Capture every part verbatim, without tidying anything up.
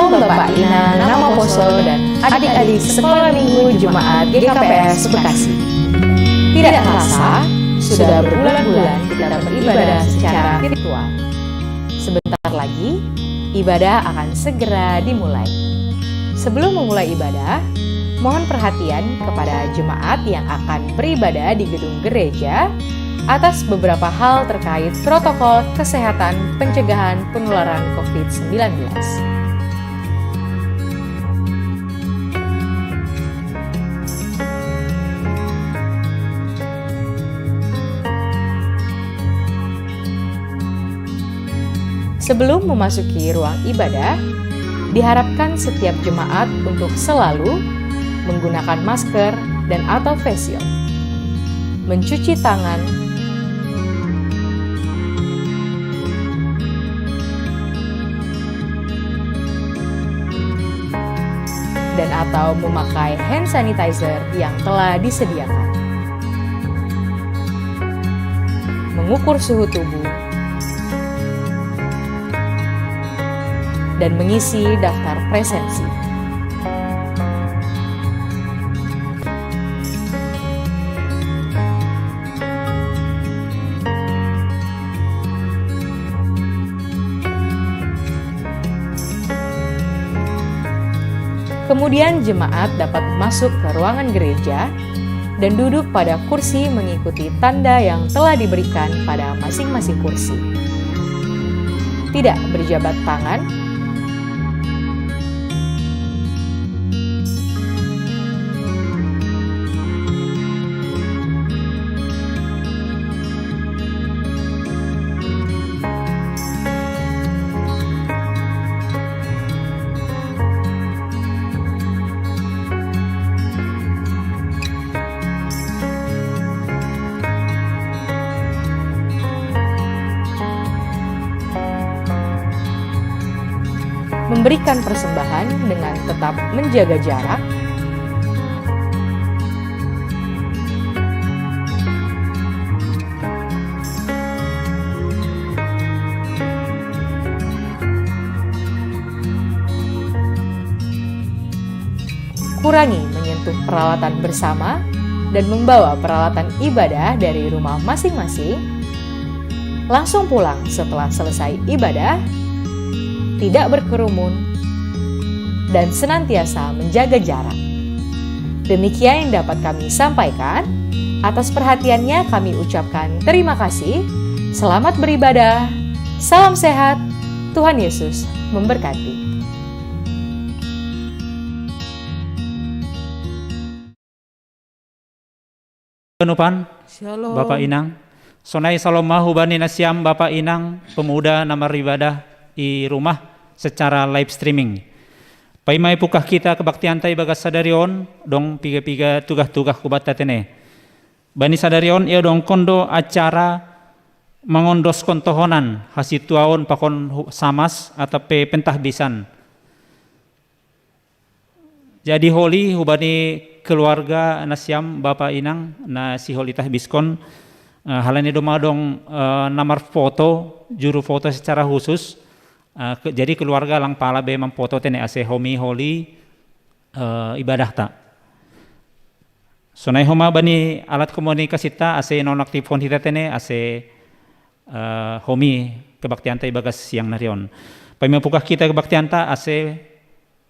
Bapak Inang, Namo Poso, dan adik-adik Sekolah Minggu Jemaat G K P S Bekasi. Tidak terasa, sudah berbulan-bulan kita beribadah secara virtual. Sebentar lagi, ibadah akan segera dimulai. Sebelum memulai ibadah, mohon perhatian kepada jemaat yang akan beribadah di gedung gereja atas beberapa hal terkait protokol kesehatan pencegahan penularan covid sembilan belas. Sebelum memasuki ruang ibadah, diharapkan setiap jemaat untuk selalu menggunakan masker dan atau face shield, mencuci tangan, dan atau memakai hand sanitizer yang telah disediakan. Mengukur suhu tubuh dan mengisi daftar presensi. Kemudian jemaat dapat masuk ke ruangan gereja dan duduk pada kursi mengikuti tanda yang telah diberikan pada masing-masing kursi. Tidak berjabat tangan, memberikan persembahan dengan tetap menjaga jarak, kurangi menyentuh peralatan bersama dan membawa peralatan ibadah dari rumah masing-masing, langsung pulang setelah selesai ibadah, tidak berkerumun, dan senantiasa menjaga jarak. Demikian yang dapat kami sampaikan. Atas perhatiannya kami ucapkan terima kasih. Selamat beribadah. Salam sehat. Tuhan Yesus memberkati. Penupan, Shalom. Bapak Inang. Sonai salom mahu bani nasiam Bapak Inang, pemuda na maribadah i rumah secara live streaming. Paima ipukah kita kebaktianta ibagas sadari on, dong piga-piga tugah-tugah hubanta tene. Bani sadari on ia dongkon do acara mangondoskon tohonan hasituaon pakon hu-, samas atau pe pentahbisan. Jadi holi hubani keluarga nasiam Bapak Inang na siholi tahbiskon, eh, halani doma dong, eh, na marfoto, juru foto secara khusus. Eh, ke-, jadi keluarga lang pala be mamfoto tene ase homi holi, eh, ibadahta. Sonai homa bani alat komunikasinta ase nonaktifhon hita tene ase, eh, homi kebaktianta ibagas siang nari on. Paima pukah kita kebaktianta ase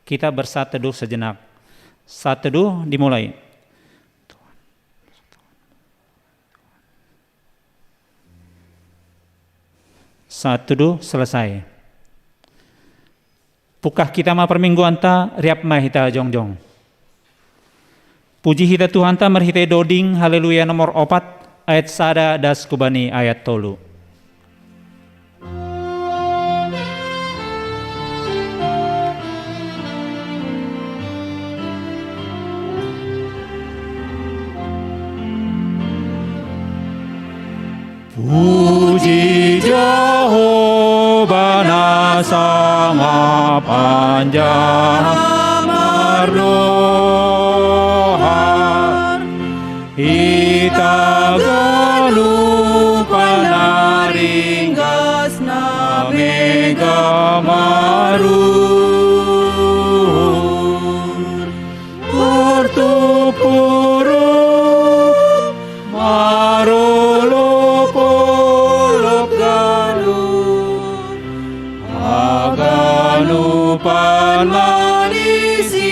kita bersaat teduh sejenak. Saat teduh dimulai. Saat teduh selesai. Pukah kita ma permingguanta, riap ma hita jongjong. Puji hita Tuhanta marhitei doding Haleluya nomor opat, ayat sada das kubani ayat tolu. Puji Jehovah na sangap anjaha mardohar. Hita ganup na ringgas na mega maru. Pan manisia.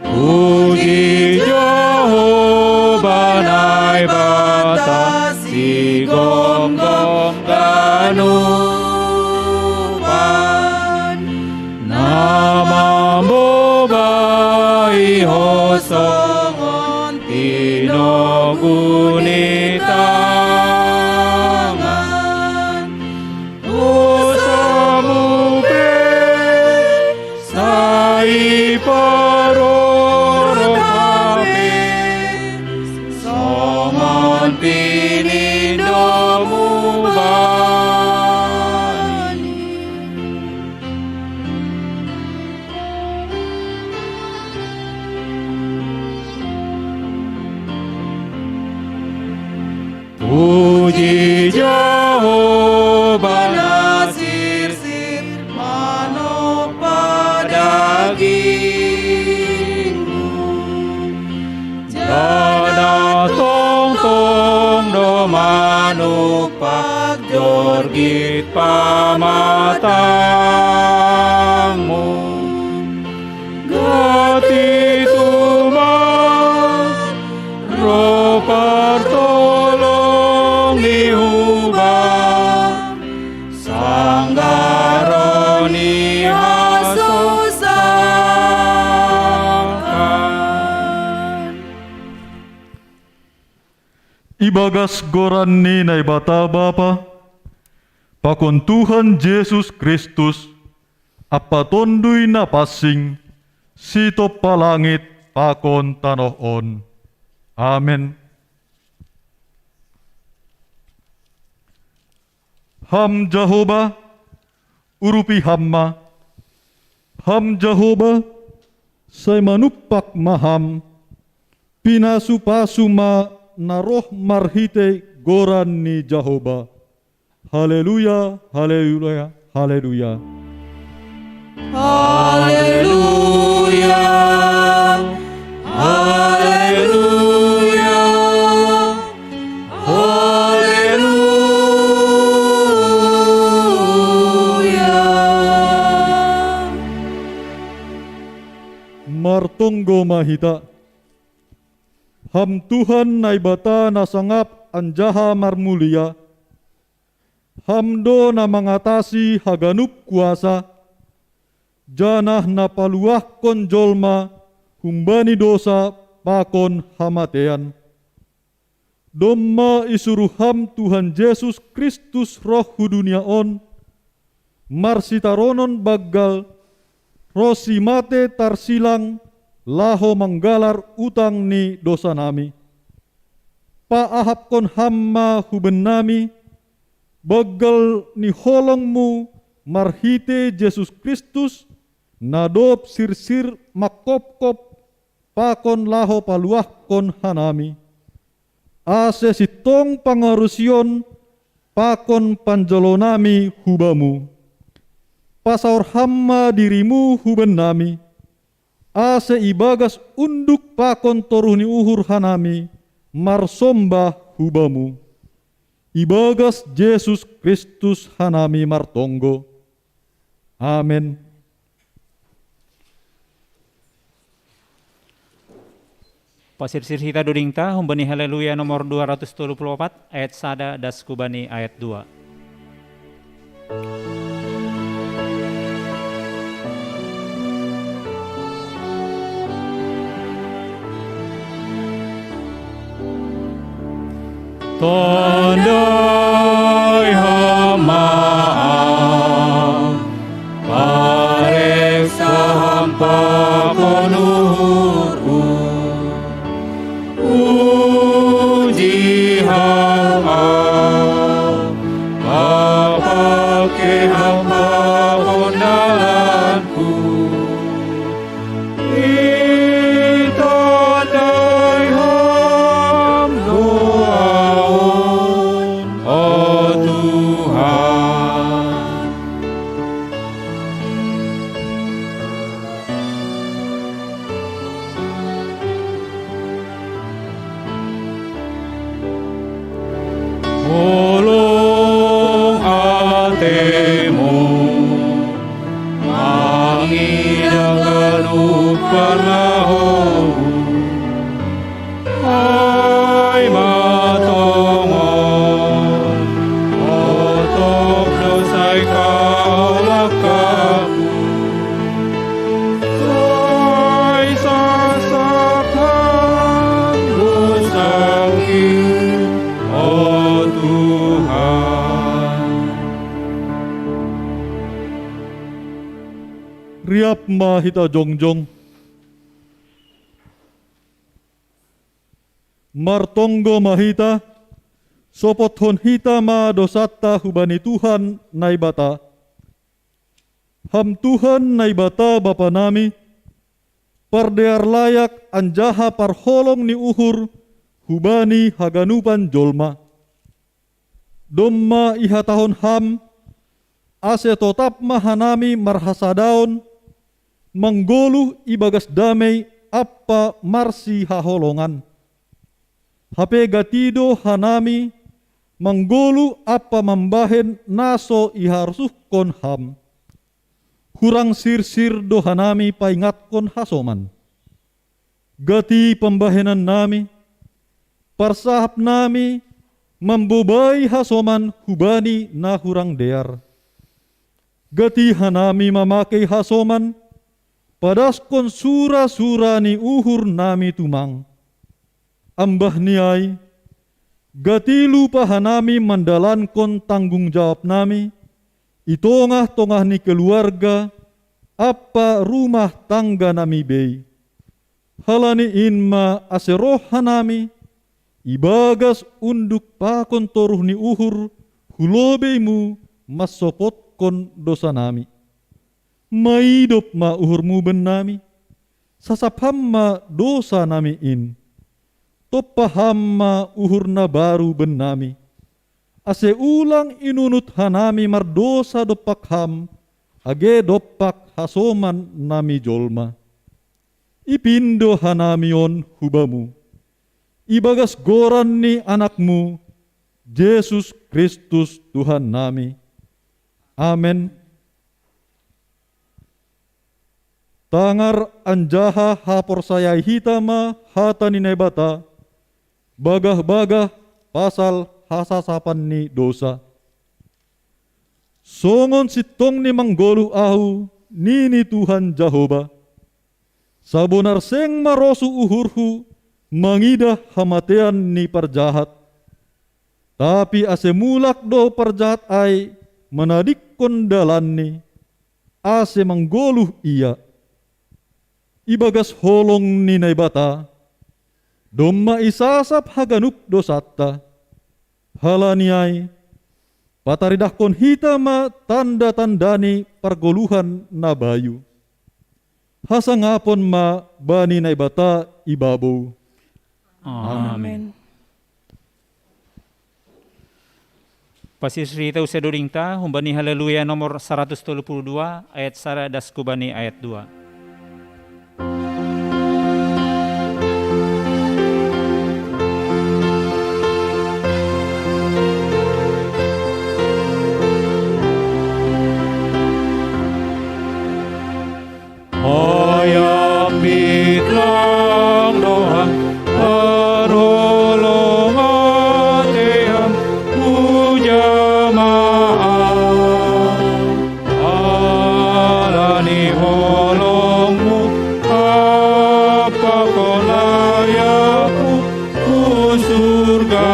Puji Jehovah Naibata si gomgom ganupan. Namamu bai ho songon tinogu ni tangan. Dosamu pe sai parorot hape songon pinindomu bani. Puji Jehovah nasirsir manoppa dagingmu. Jana tongtong do manoppa jorgit pamatangmu. Gati tumang ro partolong ni hubah sanggah ro ni hasusaan. Ibagas goran ni Naibata Bapa, pakon Tuhan Jesus Kristus, ampa Tonduy Napansing, sitompa langit pakon tanoh on. Amen. Ham Jahoba, urupi Ham ma. Ham Jahoba, sai manumpak ma Ham. Pinasu-pasu ma na roh marhitei goran ni Jahoba. Haleluya, haleluya, haleluya. Haleluya, haleluya, haleluya. Martonggo ma hita. Ham Tuhan Naibata na sangap anjaha marmulia, Ham do na mangatasi haganup kuasa, janah na paluahkon jolma humbani dosa pakon hamateian. Domma isuruh Ham Tuhan Jesus Kristus roh hu dunia on, marsitaronon banggal ronsi mate tarsilang laho manggalar utang ni dosanami. Paahapkon Ham ma hu bennami banggal ni holong-Mu marhitei Jesus Kristus, na dob sirsir manghophop pakon laho paluahkon hanami, ase sintong pangarusion pakon panjaloonami hu Bamu. Pasaor Ham ma diri-Mu hu bennami, ase ibagas unduk pakon toruh ni uhur hanami marsombah hu Bamu. Ibagas Jesus Kristus hanami martonggo. Amen. Pasirsir hita dodingta humbani Haleluya nomor dua ratus tolu puluh opat, ayat sada das hubani ayat dua. Tondoi Ham ma, pareksa Ham pakon uhurhu. Puji Ham, papake Ham pakon dalanhu. Itandai Ham do ahu. Siap ma hita jongjong. Martonggo ma hita, sopothon hita ma dosanta hubani Tuhan Naibata. Ham Tuhan Naibata Bapa nami, pardear layak anjaha parholong ni uhur hubani haganupan jolma. Domma ihatahon Ham, ase totap ma hanami marhasadaon, manggoluh ibagas damei ampa marsihaholongan. Hape gati do hanami manggoluh ampa mambahen na so iharosuhkon Ham. Hurang sirsir do hanami paingatkon hasoman. Gati pambahenannami, parsahapnami mambobai hasoman hubani na hurang dear. Gati hanami mamakei hasoman, padaskon sura-sura ni uhurnami tumang. Ambah ni ai, gati lupa hanami mandalankon tanggung jawabnami i tongah-tongah ni keluarga ampa rumah tangganami bei. Halani in ma ase roh hanami ibagas unduk pakon toruh ni uhur hu lobei-Mu mansopotkon dosanami. Maidop ma uhur-Mu bennami, sasap Ham ma dosanami in. Tompa Ham ma uhur na baru bennami, ase ulang inunut hanami mardosa dompak Ham, age dompak hasomannami jolma. Ipindo hanami on hu Bamu, ibagas goran ni Anak-Mu, Jesus Kristus Tuhannami. Amen. Tangar anjaha haporsayai hita ma hata ni Naibata, bagah-bagah pasal hasasapan ni dosa. Songon sintongni manggoluh ahu, nini Tuhan Jahowa, sabonar seng marosuh uhurhu mangidah hamatean ni parjahat. Tapi ase mulak do parjahat ai manadingkon dalanni, ase manggoluh ia. Ibagas holong ni Naibata, domma isasap haganup dosanta. Halani ai, pataridahkon hita ma tanda-tanda ni pargoluhan na bayu. Hasangapon ma bani Naibata i babou. Amen. Amen. Pasirsir hita use dodingta, humbani Haleluya nomor saratus tolu pulu dua, ayat sada das hubani ayat dua. Ayam pitlang dohang parholongan team hujamaah. Ala ni holong-Mu, ampahon layakku hu surga.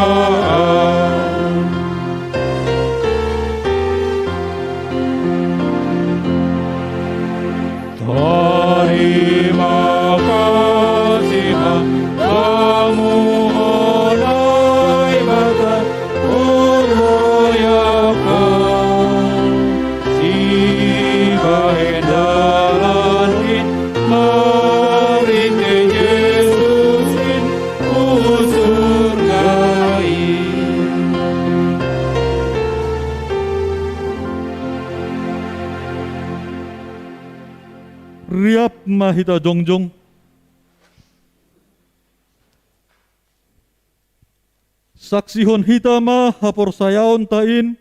Tarima kasih ma Bamu, o Naibata, parhorasan, sibahen dalan in marhitei Jesus in hu surga i. Riap ma hita jongjong. Saksihon hita ma haporsayaonta in,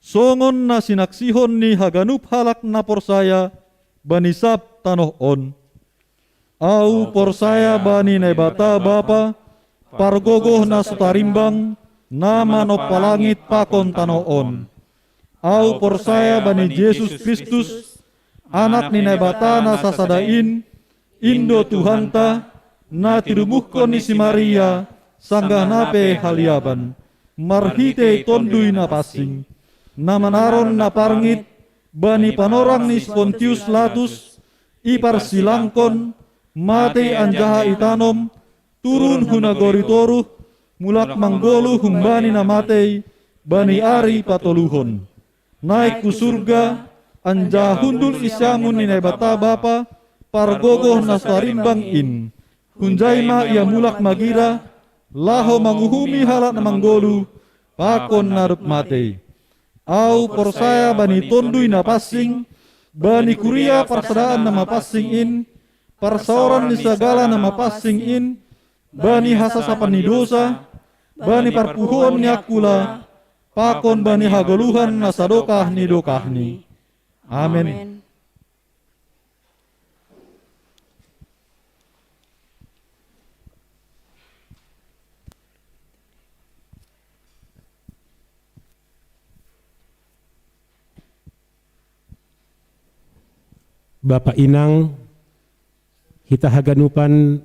songon na sinaksihon ni haganup halak na porsaya bani sab tanoh on. Ahu porsaya bani Naibata Bapa, pargogoh na so tarimbang, na manompa langit pakon tanoh on. Ahu porsaya bani Jesus Kristus, Anak ni Naibata na sasada in, in do Tuhanta, na tinubuhkon ni si Maria, sanggah na pe haliaban, marhitei Tonduy Napansing, na manaron na parngit bani panorang ni si Pontius Latus, iparsilangkon, matei anjaha itanom, turun hu nagori toruh, mulak manggoluh humbani na matei, bani ari patoluhon. Naik hu surga, anjaha hundul i siamun ni Naibata Bapa, pargogoh na so tarimbang in. Hunjai ma ia mulak magira, laho manguhumi halak na manggoluh, pakon na dob matei. Ahu porsaya bani Tonduy Napansing, bani kuria parsadaan na mapansing in, parsaoran ni sagala na mapansing in, bani hasasapan ni dousa, bani parpuhoon ni angkula, pakon bani hagoluhan na sadokah ni dokahni. Amen. Amen. Bapa inang, hita haganupan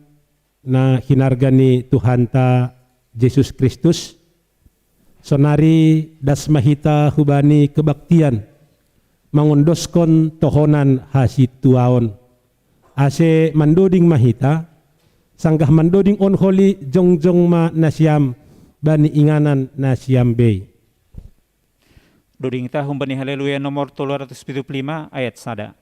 na hinarga ni Tuhanta Jesus Kristus, sonari das ma hita hubani kebaktian, mangondoskon tohonan hasintuaon. Ase mandoding ma hita, sanggah mandoding on holi jongjong ma nasiam bani inganan nasiam bei. Dodingta humbani Haleluya nomor tolu ratus pitu puluh lima ayat sada.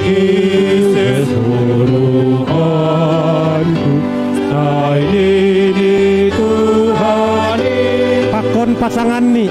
Ise suruhanku, sai di Tuhan. Pakon pasanganni.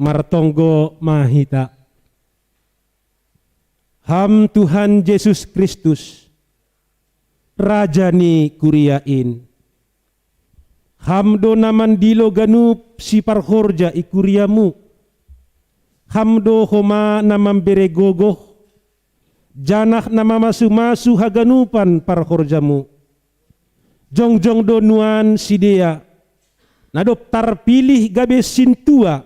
Martonggo ma hita. Ham Tuhan Jesus Kristus, Raja ni kuria in. Ham do na mandilo ganup siparhorja i kuriamu. Ham do homa na mambere gogoh, janah na mamasu-masu haganupan parhorjamu. Jongjong do nuan sidea, na dob tarpilih gabe sintua,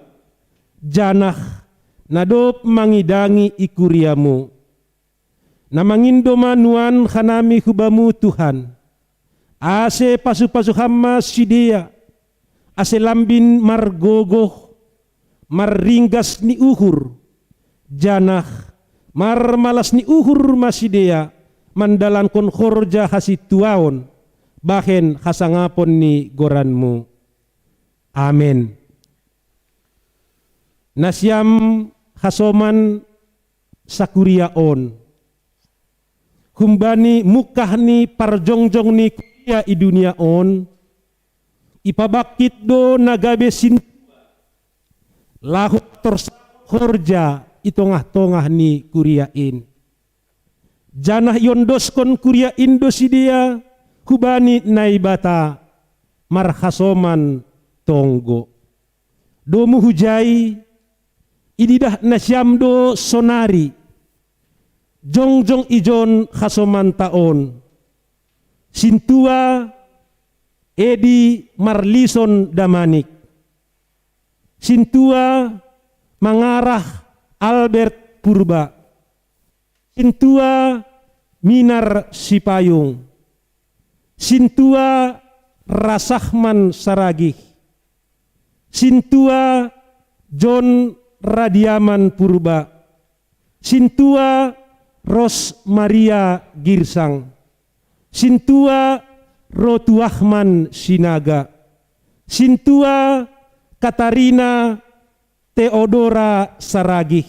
janah na dob mangidangi i kuriamu. Na mangindo ma nuan hanami hu Bamu Tuhan, ase pasu-pasu Ham ma sidea, ase lambin margogoh, marringgas ni uhur, janah marmalas ni uhur ma sidea mandalankon horja hasintuaon bahen hasangapon ni goranMu. Amen. Nasiam hasoman sakuria on. Humbani mungkah ni parjongjong ni kuria i dunia on, ipabangkit do na gabe sintua, laho torsahon horja i tongah-tongah ni kuria in. Janah iondoskon kuria in do sidea hubani Naibata marhasoman tonggo. Domu hujai, ididah nasiam do sonari, jongjong ijon hasomanta on. Sintua Edi Marlison Damanik. Sintua Mangarah Albert Purba. Sintua Minar Sipayung. Sintua Rasahman Saragih. Sintua John Radiaman Purba. Sintua Ros Maria Girsang. Sintua Rotuahman Sinaga. Sintua Katarina Theodora Saragih.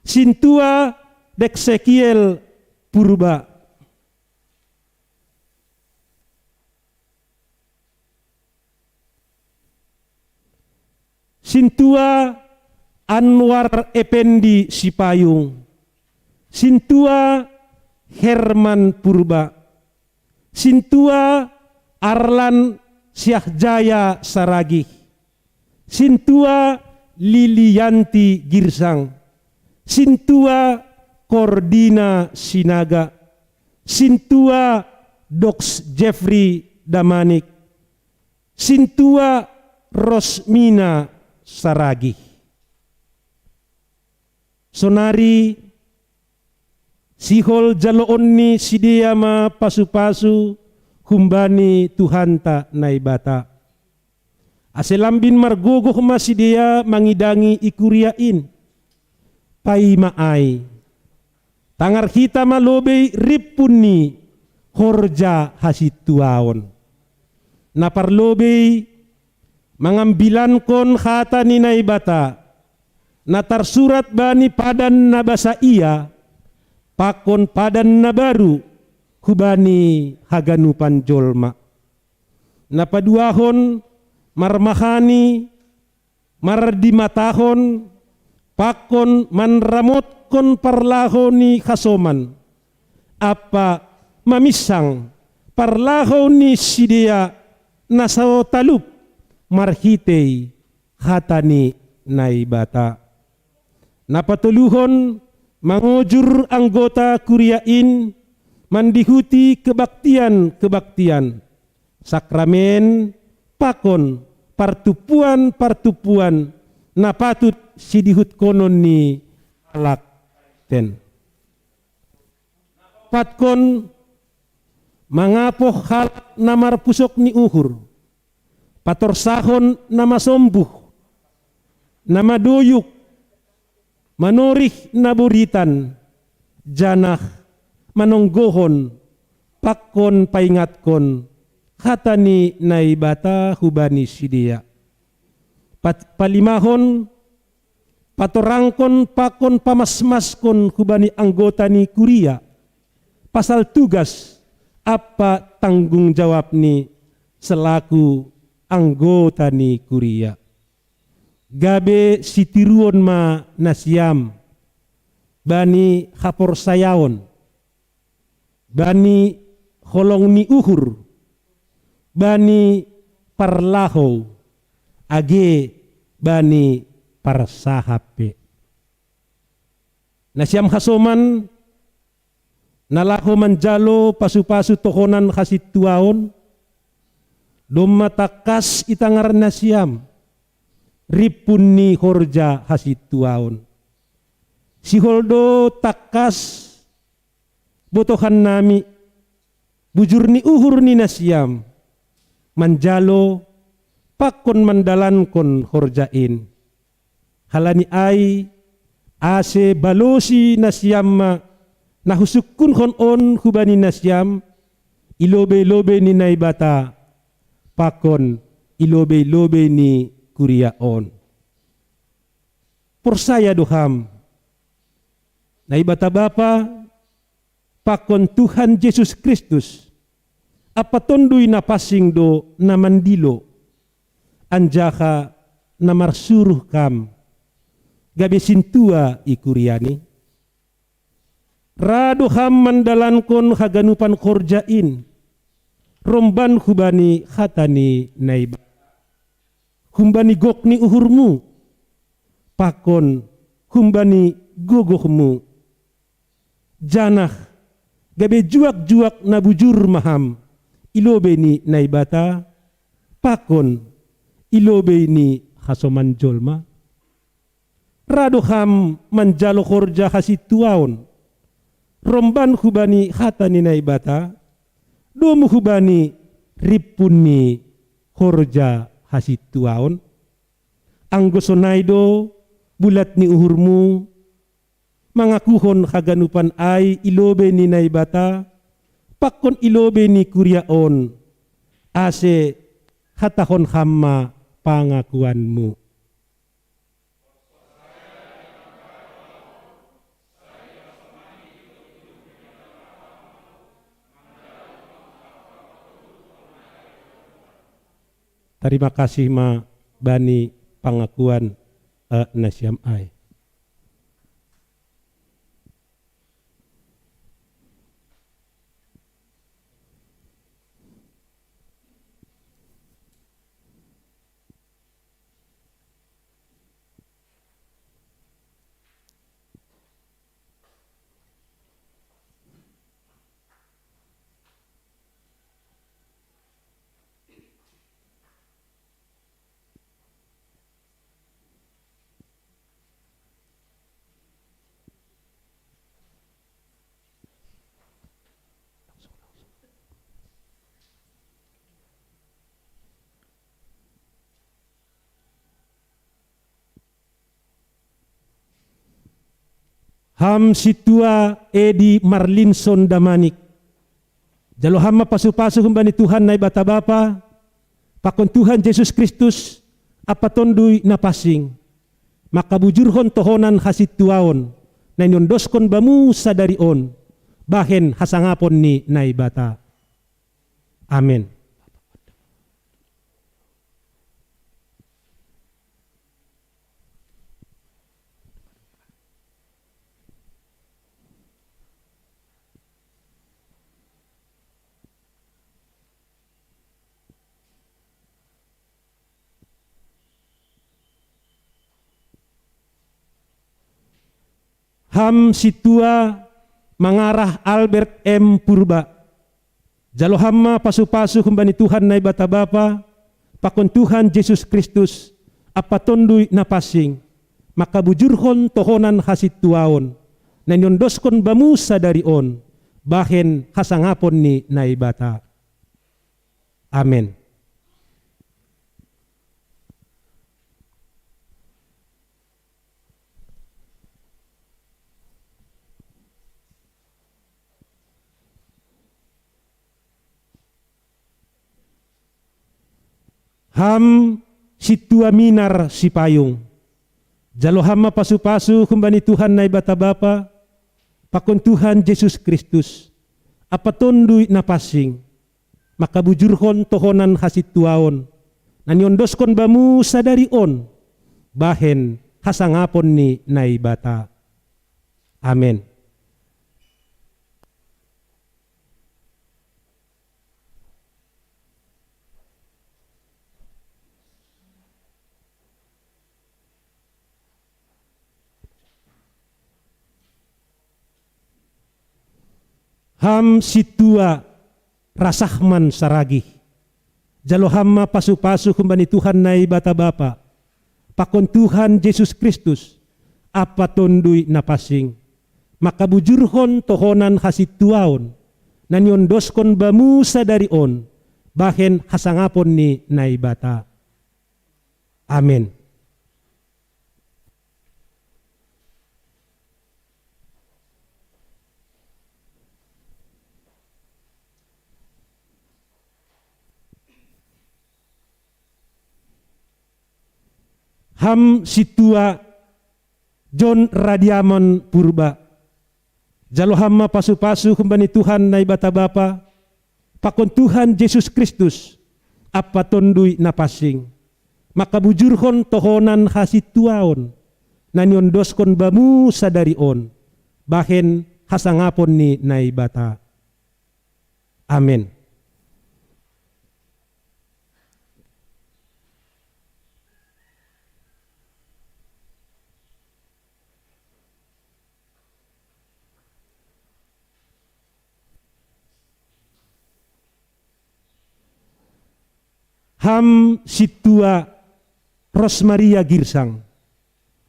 Sintua Deksekiel Purba. Sintua Anwar Ependi Sipayung. Sintua Herman Purba, Sintua Arlan Syahjaya Saragih, Sintua Lilianti Girsang, Sintua Kordina Sinaga, Sintua Doks Jeffrey Damanik, Sintua Rosmina Saragih. Sonari sihol jaloon ni sidea ma pasu-pasu humbani Tuhanta Naibata. Ase lambin margogoh ma sidea mangidangi i kuria in. Paima ai, tangar hita ma lobei rimpun ni horja hasintuaon. Na parlobei mangambilankon hata ni Naibata, na tarsurat bani padan na basa ia, pakon padan na baru hubani haganupan jolma. Na paduahon marmahani, mardimatahon, pakon manramotkon parlaho ni hasoman, ampa maminsang parlaho ni sidea na so talup marhitei hata ni Naibata. Na patoluhon mangojur anggota kuria in mandihuti kebaktian-kebaktian, sakramen, pakon partumpuan-partumpuan na patut sidihutkonon ni halak ten. Patkon mangapoh halak na marpusok ni uhur, patorsahon na masombuh, na madoyuk, manorih na boritan, janah manonggohon pakon paingatkon hata ni Naibata hubani sidea. Pat-, palimahon, patorangkon pakon pamasmaskon hubani anggota ni kuria pasal tugas ampa tanggung jawabni selaku anggota ni kuria. Gabe sitiruon ma nasiam bani haporsayaon, bani holong ni uhur, bani parlahou, age bani parsahap pe. Nasiam hasoman, na laho manjalo pasu-pasu tohonan hasintuaon, domma tangkas itangar nasiam rimpun ni horja hasintuaon. Sihol do tangkas botohannami bujur ni uhur ni nasiam manjalo pakon mandalankon horja in. Halani ai, ase balosi nasiam ma na husungkunhon on hubani nasiam, i lobei-lobei ni Naibata pakon i lobei-lobei ni kuria on. Porsaya do ham, Naibata Bapa pakon Tuhan Jesus Kristus ampa Tonduy Napansing do na mandilo, anjaha na marsuruh kam gabe sintua i kuriani. Ra do ham mandalankon haganupan horja in, romban hubani hata ni Naibata, humbani gok ni uhurmu, pakon humbani gogohmu, janah gabe juak-juak na bujur ma ham i lobei ni Naibata, pakon i lobei ni hasoman jolma. Ra do ham manjalo horja hasintuaon, romban hubani hata ni Naibata, domu hubani rimpun ni horja hasintuaon. Anggo sonai do bulat ni uhurmu mangakuhon haganupan ai i lobei ni Naibata pakon i lobei ni kuria on, ase hatahon ham ma pangakuanmu. Tarima kasih ma bani pangakuan, eh, nasiam ai. Ham sintua Edi Marlinson Damanik. Jalo ham ma pasu-pasu humbani Tuhan Naibata Bapa, pakon Tuhan Jesus Kristus, ampa Tonduy Napansing, mangkabujurhon tohonan hasintuaon, na niondoskon bamu sadari on, bahen hasangapon ni Naibata. Amen. Ham sintua mangarah Albert M Purba. Jalo ham ma pasu-pasu humbani Tuhan Naibata Bapa, pakon Tuhan Jesus Kristus, ampa Tonduy Napansing, mangkabujurhon tohonan hasintuaon, na niondoskon bamu sadari on, bahen hasangapon ni Naibata. Amen. Ham sintua Minar Sipayung. Jalo ham ma pasu-pasu humbani Tuhan Naibata Bapa, pakon Tuhan Jesus Kristus, ampa Tonduy Napansing, mangkabujurhon tohonan hasintuaon, na niondoskon bamu sadari on, bahen hasangapon ni Naibata. Amen. Ham sintua Rasahman Saragih. Jalo ham ma pasu-pasu humbani Tuhan Naibata Bapa, pakon Tuhan Jesus Kristus, ampa Tonduy Napansing, mangkabujurhon tohonan hasintuaon, na niondoskon bamu sadari on, bahen hasangapon ni Naibata. Amen. Ham sintua John Radiaman Purba. Jalo ham ma pasu-pasu humbani Tuhan Naibata Bapa, pakon Tuhan Jesus Kristus, ampa Tonduy Napansing, mangkabujurhon tohonan hasintuaon, na niondoskon bamu sadari on, bahen hasangapon ni Naibata. Amen. Ham sintua Rosmaria Girsang.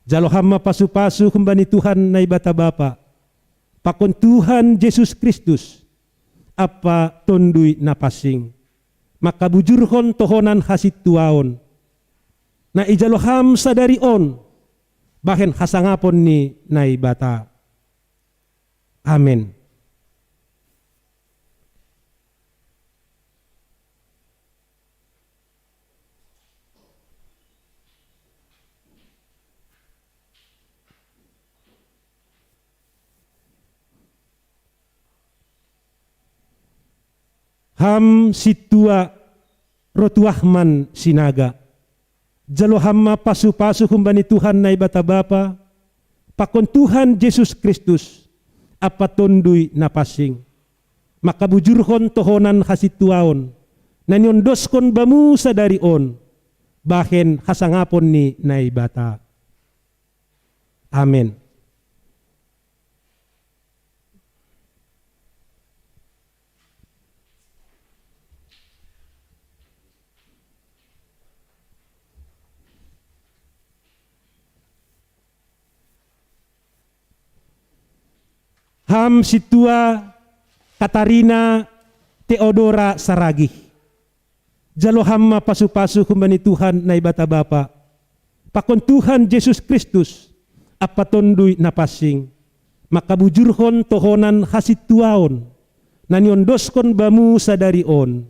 Jalo ham ma pasu-pasu humbani Tuhan Naibata Bapa, pakon Tuhan Jesus Kristus, ampa Tonduy Napansing, mangkabujurhon tohonan hasintuaon, na ijalo ham sadari on, bahen hasangapon ni Naibata. Amen. Ham sintua Rotuahman Sinaga. Jalo ham ma pasu-pasu humbani Tuhan Naibata Bapa, pakon Tuhan Jesus Kristus, ampa Tonduy Napansing, mangkabujurhon tohonan hasintuaon, na niondoskon bamu sadari on, bahen hasangapon ni Naibata. Amen. Ham sintua Katarina Teodora Saragih. Jalo ham ma pasu-pasu humbani Tuhan Naibata Bapa, pakon Tuhan Jesus Kristus, ampa Tonduy Napansing, Makabujurhon tohonan hasintuaon, na niondoskon bamu sadari on,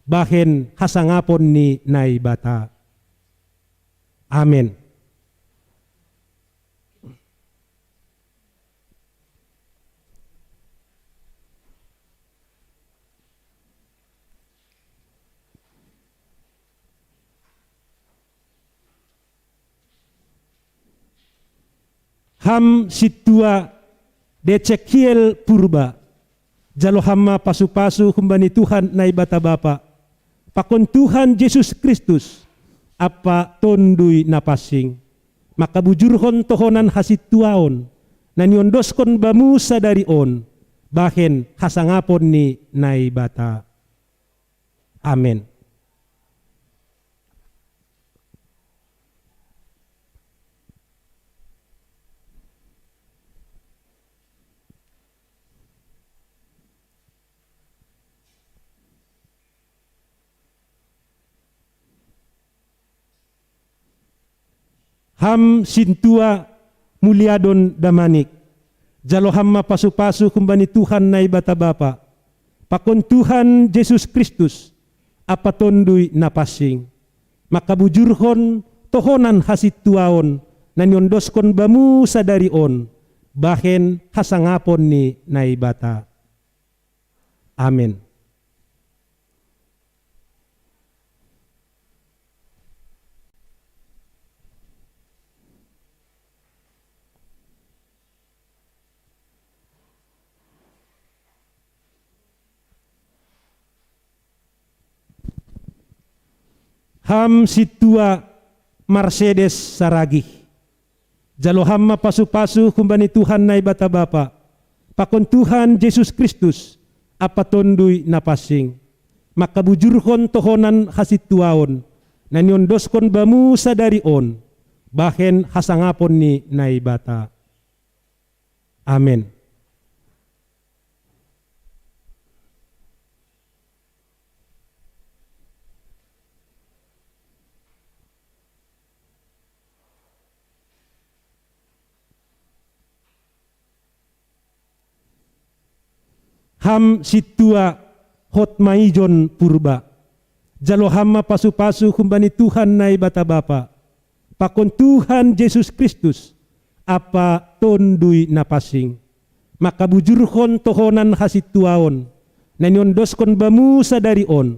bahen hasangapon ni Naibata. Amen. Ham sintua Decekhiel Purba, jalo ham ma pasu-pasu humbani Tuhan Naibata Bapa, pakon Tuhan Jesus Kristus, ampa Tonduy Napansing, mangkabujurhon tohonan hasintuaon, na niondoskon bamu sadari on, bahen hasangapon ni Naibata. Amen. Ham sintua Muliadon Damanik, jalo ham ma pasu-pasu humbani Tuhan Naibata Bapa, pakon Tuhan Jesus Kristus, ampa Tonduy Napansing, mangkabujurhon tohonan hasintuaon, na niondoskon bamu sadari on, bahen hasangapon ni Naibata. Amen. Ham sintua Mercedes Saragih, jalo ham ma pasu-pasu humbani Tuhan Naibata Bapa, pakon Tuhan Jesus Kristus, ampa Tonduy Napansing, mangkabujurhon tohonan hasintuaon, na niondoskon bamu sadari on, bahen hasangapon ni Naibata. Amen. Ham sintua Hotmaijon Purba, jalo ham ma pasu-pasu humbani Tuhan Naibata Bapa, pakon Tuhan Jesus Kristus, ampa Tonduy Napansing, mangkabujurhon tohonan hasintuaon, na niondoskon bamu sadari on,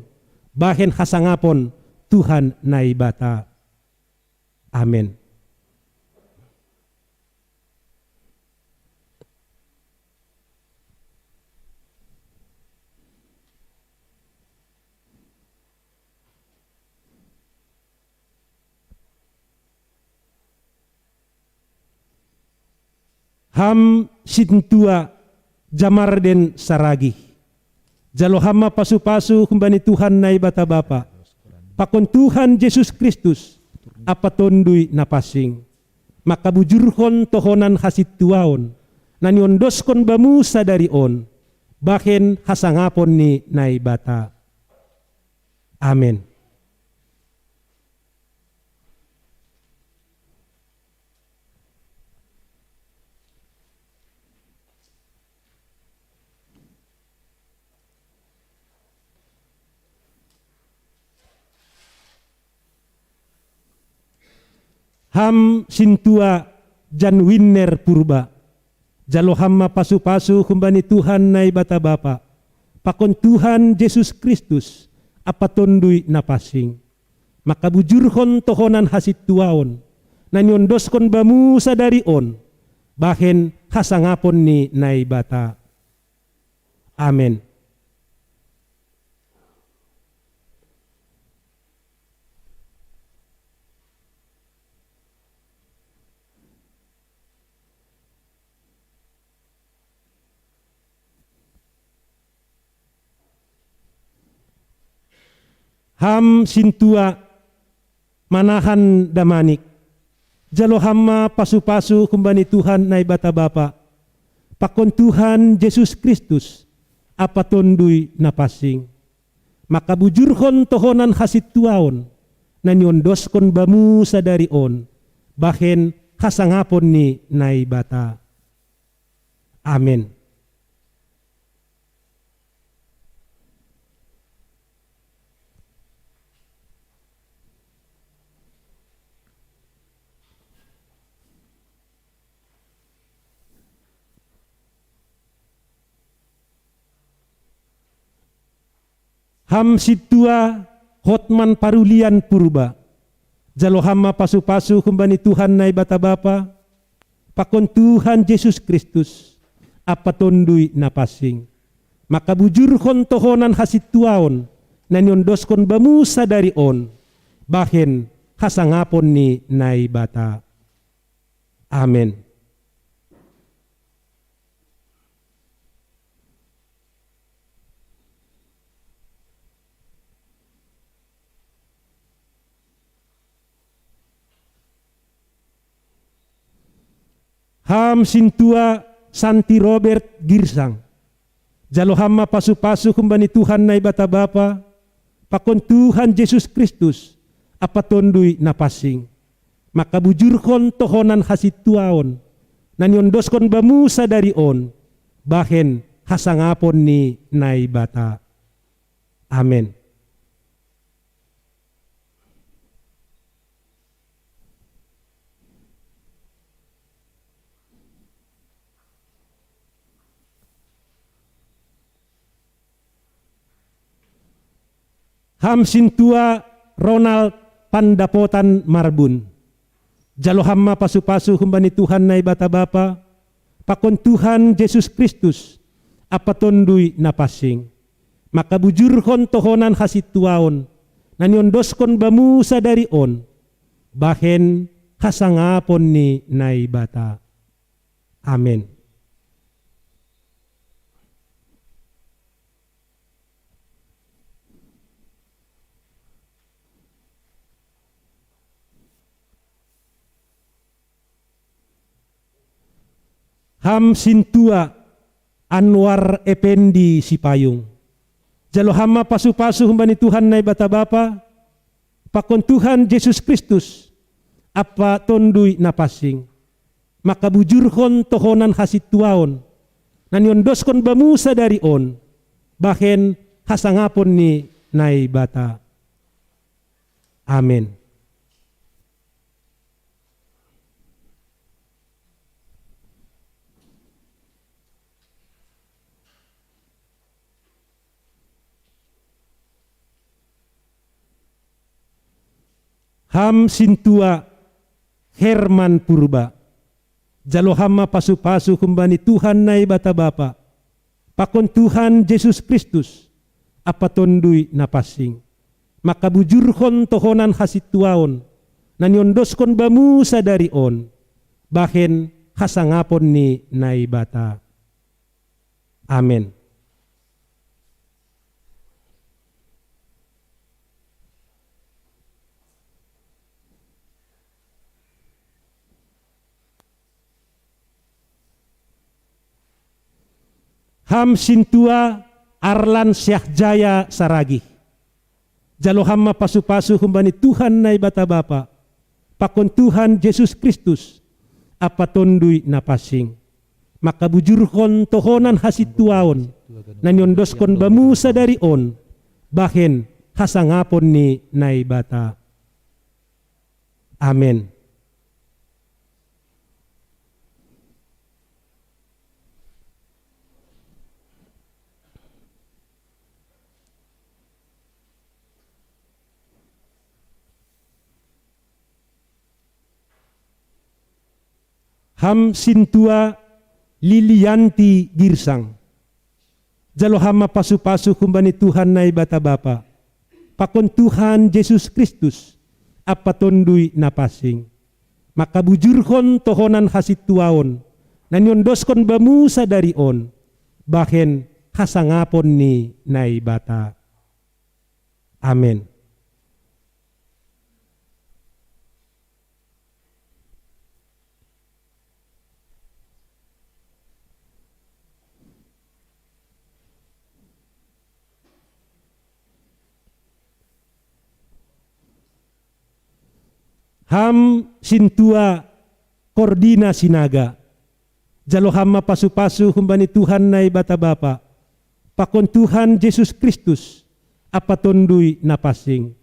bahen hasangapon Tuhan Naibata. Amen. Ham sintua Jamarden Saragih, jalo ham ma pasu-pasu humbani Tuhan Naibata Bapa, pakon Tuhan Jesus Kristus, ampa Tonduy Napansing, mangkabujurhon tohonan hasintuaon, na niondoskon bamu sadari on, bahen hasangapon ni Naibata. Amen. Ham sintua Jan Winner Purba, jalo ham ma pasu-pasu humbani Tuhan Naibata Bapa, pakon Tuhan Jesus Kristus, ampa Tonduy Napansing, mangkabujurhon tohonan hasintuaon, na niondoskon bamu sadari on, bahen hasangapon ni Naibata. Amen. Ham sintua Manahan Damanik, jalo ham ma pasu-pasu humbani Tuhan Naibata Bapa, pakon Tuhan Jesus Kristus, ampa Tonduy Napansing, mangkabujurhon tohonan hasintuaon, na niondoskon bamu sadari on, bahen hasangapon ni Naibata. Amen. Ham sintua Hotman Parulian Purba. Jalo ham ma pasu-pasu humbani Tuhan Naibata Bapa, pakon Tuhan Jesus Kristus, ampa Tonduy Napansing. Mangkabujurhon tohonan hasintuaon, na niondoskon bamu sadari on, bahen hasangapon ni Naibata. Amen. Ham sintua Santi Robert Girsang. Jalo ham ma pasu-pasu humbani Tuhan Naibata Bapa, pakon Tuhan Jesus Kristus, ampa Tonduy Napansing. Mangkabujurhon tohonan hasintuaon, na niondoskon bamu sadari on, bahen hasangapon ni Naibata. Amen. Ham sintua Ronald Pandapotan Marbun. Jalo ham ma pasu-pasu humbani Tuhan Naibata Bapa, pakon Tuhan Jesus Kristus, ampa Tonduy Napansing. Mangkabujurhon tohonan hasintuaon, na niondoskon bamu sadari on, bahen hasangapon ni Naibata. Amen. Ham sintua Anwar Ependi Sipayung. Jalo ham ma pasu-pasu humbani Tuhan Naibata Bapa, pakon Tuhan Jesus Kristus, ampa Tonduy Napansing. Mangkabujurhon tohonan hasintuaon, na niondoskon bamu sadari on, bahen hasangapon ni Naibata. Amen. Ham sintua Herman Purba. Jalo ham ma pasu-pasu humbani Tuhan Naibata Bapa, pakon Tuhan Jesus Kristus, ampa Tonduy Napansing. Mangkabujurhon tohonan hasintuaon, na niondoskon bamu sadari on, bahen hasangapon ni Naibata. Amen. Ham sintua Arlan Syahjaya Saragih. Jalo ham ma pasu-pasu humbani Tuhan Naibata Bapa, pakon Tuhan Jesus Kristus, ampa Tonduy Napansing. Mangkabujurhon tohonan hasintuaon, na niondoskon bamu sadari on, bahen hasangapon ni Naibata. Amen. Ham sintua Lilianti Girsang. Jalo ham ma pasu-pasu humbani Tuhan Naibata Bapa, pakon Tuhan Jesus Kristus, ampa Tonduy Napansing. Mangkabujurhon tohonan hasintuaon, na niondoskon bamu sadari on, bahen hasangapon ni Naibata. Amen. Ham sintua Kordina Sinaga. Jalo ham ma pasu-pasu humbani Tuhan Naibata Bapa, pakon Tuhan Jesus Kristus, ampa Tonduy Napansing,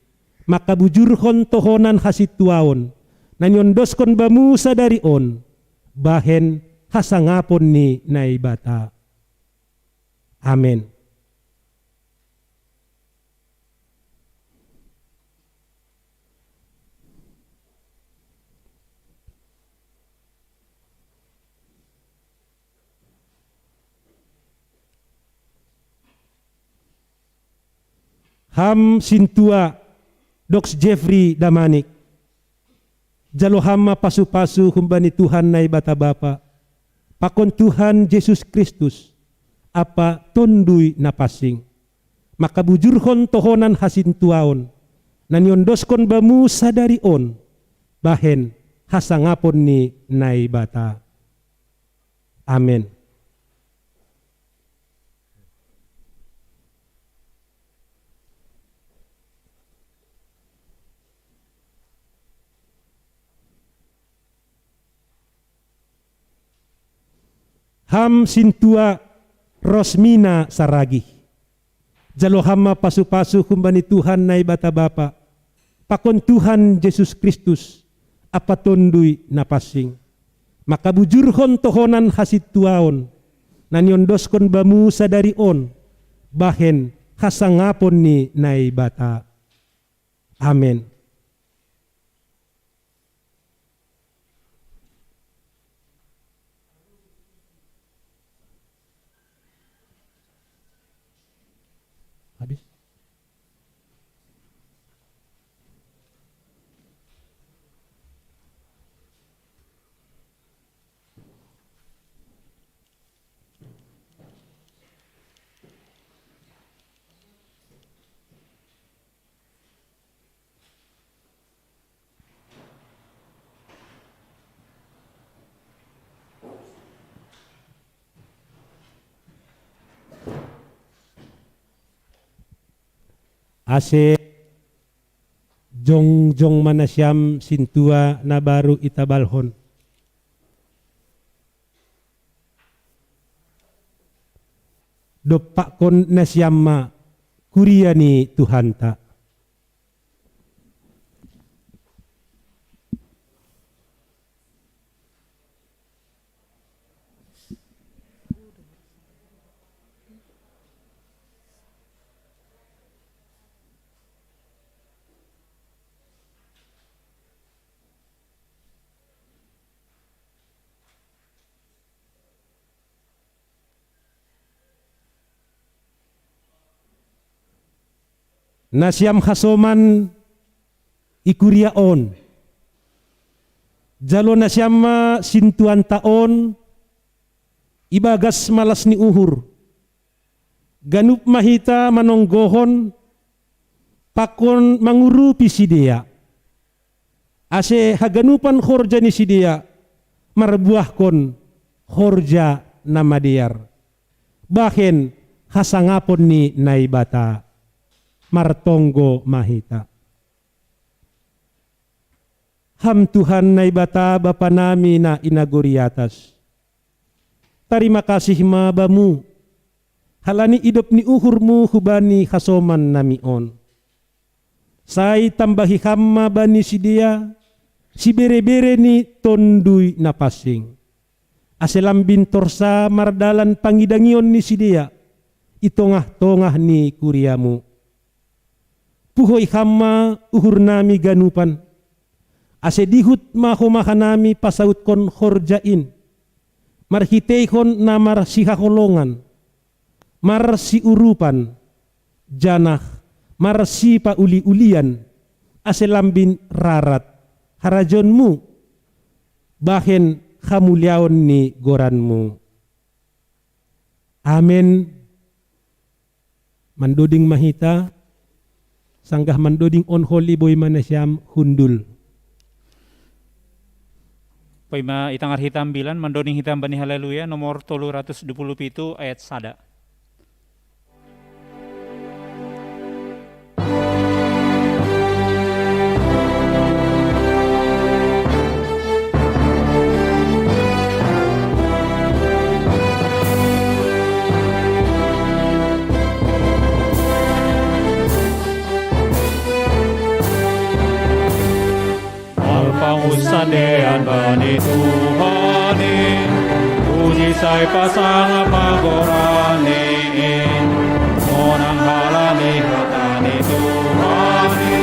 mangkabujurhon tohonan hasintuaon, na niondoskon bamu sadari on, bahen hasangapon ni Naibata. Amen. Ham sintua Dok Jeffrey Damanik, jalo ham ma pasu-pasu humbani Tuhan Naibata Bapa, pakon Tuhan Jesus Kristus, ampa Tonduy Napansing, mangkabujurhon tohonan hasintuaon, na niondoskon bamu sadari on, bahen hasangapon ni Naibata. Amen. Ham sintua Rosmina Saragih, jalo ham ma pasu-pasu humbani Tuhan Naibata Bapa, pakon Tuhan Jesus Kristus, ampa Tonduy Napansing, mangkabujurhon tohonan hasintuaon, na niondoskon bamu sadari on, bahen hasangapon ni Naibata. Amen. Habis. Ase jongjong ma nasiam sintua na baru itabalhon. Dompakkon nasiam ma kuria ni Tuhanta. Nasiam hasoman i kuria on. Jalo nasiam ma sintuanta on ibagas malas ni uhur. Ganup ma hita manonggohon pakon mangurupi sidea, ase haganupan horja ni sidea marbuahkon horja na madear, bahen hasangapon ni Naibata. Martonggo ma hita. Ham Tuhan Naibata Bapa nami na i nagori atas, tarima kasih ma Bamu, halani idop ni uhurMu hubani hasoman nami on. Sai tambahi Ham ma bani sidea sibere-bere ni Tonduy Napansing, ase lambin torsa mardalan pangidangion ni sidea i tongah-tongah ni kuria-Mu. Puhoi Ham ma uhur nami ganupan, ase dihut ma homa hanami pasautkon horja in, marhiteihon na marsihaholongan, marsiurupan, janah marsipauli-ulian, ase lambin rarat harajaon-Mu, bahen hamuliaon ni goran-Mu. Amen. Mandoding ma hita, sanggah mandoding on holi boi ma nasiam hundul. Paima itangar hita ambilan, mandoding hita mambani Haleluya nomor tolu ratus dua puluh pitu ayat sada. Dean bani Tuhani, puji sai pasanga pagorani, monang halani hatani Tuhani,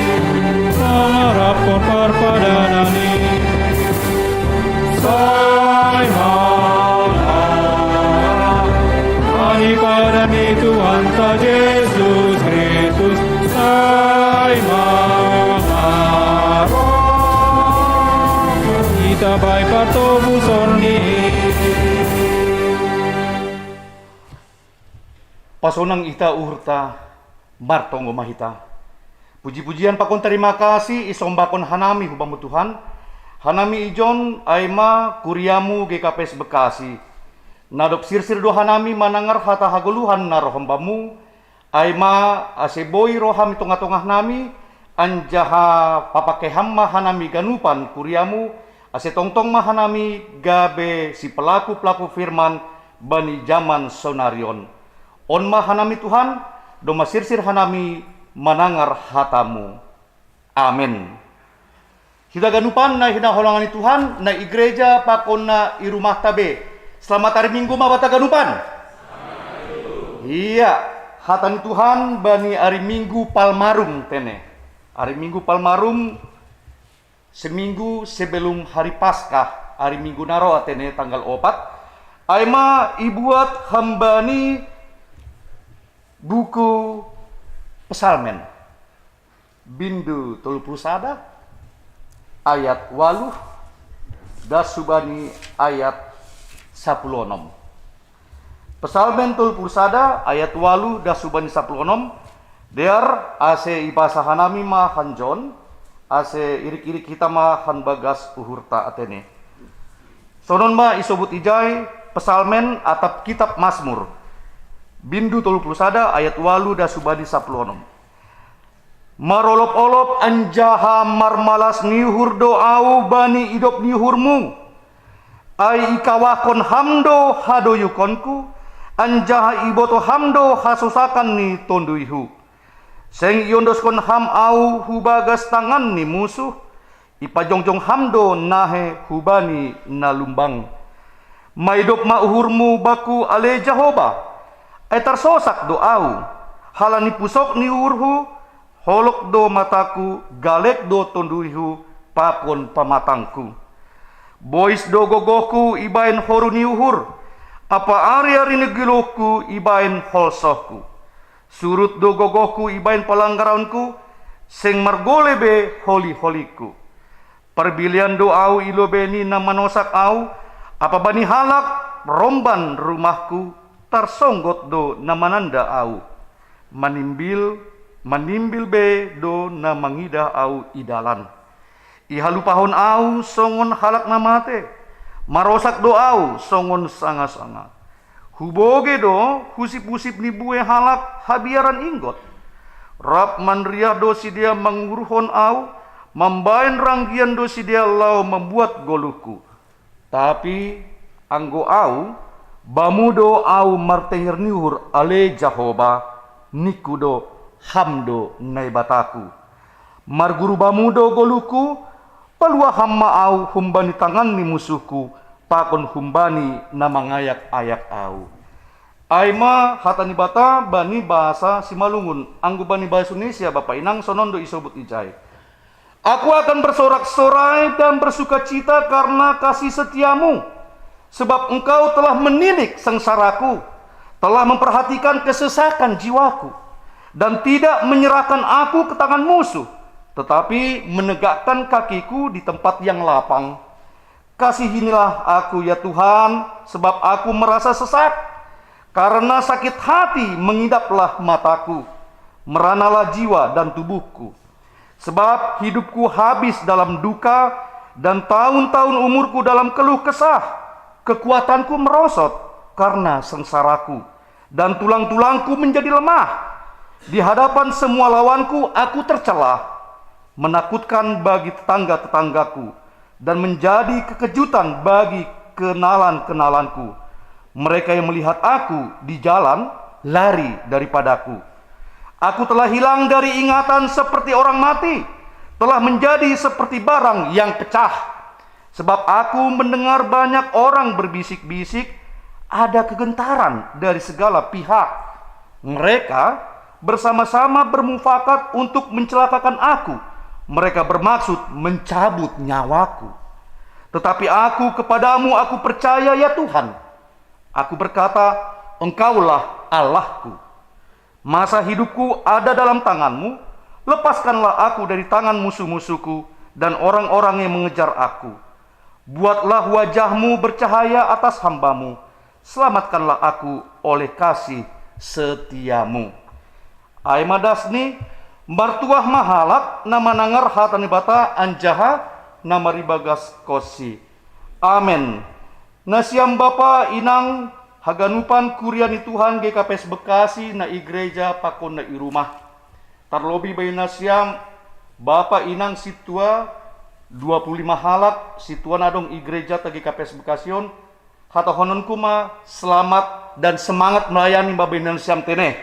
mangarapkon parpadanani. Sai mangarap bani padan ni Tuhanta Jesus Kristus, sai mangarap. Ita bai patobu sorni. Pasonang ita uhurta, martonggo ma hita. Puji-pujian pakon tarima kasih isombahkon hanami hu Bamu Tuhan, hanami ijon ai ma kuriamu G K P S Bekasi. Na dob sirsir do hanami manangar hata hagoluhan na roham Bamu, ai ma ase boi roham i tongah-tongah nami, anjaha papake ham ma hanami ganupan kuriamu, ase tongtong ma hanami gabe sipelaku-pelaku firman bani jaman sonari on. On ma hanami Tuhan, domma sirsir hanami manangar hatamu. Amen. Hita ganupan na hinaholongan ni Tuhan, na i gereja pakon na i rumahta be. Selamat ari Minggu ma banta ganupan. Iya, hata ni Tuhan bani ari Minggu Palmarum tene. Ari Minggu Palmarum, seminggu sebelum hari Paskah, ari Minggu na ro atene tanggal opat, ai ma ibuat hambani buku Pesalmen, bindu tolu puluh sada, ayat waluh, das hubani ayat sapuluh onom. Pesalmen tolu puluh sada ayat waluh das hubani sapuluh onom, dear ase ibasa hanami ma hanjon, ase irik-irik hita ma han bagas uhurta atene. Sonon ma isobut ijai, Pesalmen atap kitab Masmur, bindu tolu puluh sada ayat waluh das hubani sapuluh onom. Marolop-olop anjaha marmalas ni uhur do ahu bani idop ni uhurmu. Ai ikawahkon ham do hadoyukonku, anjaha iboto ham do hasosakan ni tonduyhu. Seng iondoskon ham ahu hu bagas tangan ni musuh, ipajongjong ham do nahe hubani na lumbang. Maidop ma uhurmu bangku ale Jahoba, ai tarsosak do ahu, halani pusok ni uhurhu, holok do mataku, galek do tonduyhu pakon pamatangku. Bois do gogohku ibaen horu ni uhur, apa ari-ari ni goluhku ibaen holsohku. Surut do gogohku ibaen palanggaranku, seng margole be holi-holingku. Parbilean do ahu i lobei ni na manosak ahu, apa bani halak romban rumahku, tarsonggot do na mananda ahu. Manimbil, manimbil be do na mangidah ahu i dalan. Ihalupahon ahu songon halak na mate, marosak do ahu songon sanga-sanga. Hubogei do husip-husip ni buei halak habiaran inggot. Rap manriah do sidea manguruhon ahu, mambaen ranggian do sidea laho mambuat goluhku. Tapi anggo ahu, bamu do ahu martenger ni uhur ale Jahoba, ningku do, ham do Naibataku. Marguru bamu do goluhku, paluah ham ma ahu humbani tangan ni musuhku, pakon humbani na mangayak-ayak ahu. Ai ma hata ni Naibata bani bahasa Simalungun, anggo bani bahasa Indonesia Bapa Inang sonon do isobut ijai. Aku akan bersorak-sorai dan bersukacita karena kasih setiamu, sebab engkau telah menilik sengsaraku, telah memperhatikan kesesakan jiwaku, dan tidak menyerahkan aku ke tangan musuh, tetapi menegakkan kakiku di tempat yang lapang. Kasihinilah aku, ya Tuhan, sebab aku merasa sesak. Karena sakit hati mengidaplah mataku, meranalah jiwa dan tubuhku. Sebab hidupku habis dalam duka, dan tahun-tahun umurku dalam keluh kesah. Kekuatanku merosot karena sengsaraku, dan tulang-tulangku menjadi lemah. Di hadapan semua lawanku, aku tercela, menakutkan bagi tetangga-tetanggaku, dan menjadi kekejutan bagi kenalan-kenalanku. Mereka yang melihat aku di jalan lari daripadaku. Aku telah hilang dari ingatan seperti orang mati, telah menjadi seperti barang yang pecah. Sebab aku mendengar banyak orang berbisik-bisik, ada kegentaran dari segala pihak. Mereka bersama-sama bermufakat untuk mencelakakan aku. Mereka bermaksud mencabut nyawaku. Tetapi aku kepadamu, aku percaya, ya Tuhan. Aku berkata, Engkaulah Allahku. Masa hidupku ada dalam tanganmu. Lepaskanlah aku dari tangan musuh-musuhku dan orang-orang yang mengejar aku. Buatlah wajahmu bercahaya atas hambamu. Selamatkanlah aku oleh kasih setiamu. Ai madasni, martuah mahalak na manangar hata ni Debata anjaha na maribagas konsi. Amen. Nasiam bapa inang haganupan kuria ni Tuhan G K P S Bekasi na i gereja pakon na i rumah. Tarlobi bai nasiam bapa inang sintua dua puluh lima halak sintua na adong i gerejata G K P S Bekasi on, hatahononku ma selamat dan semangat melayani ma bai nasiam tene.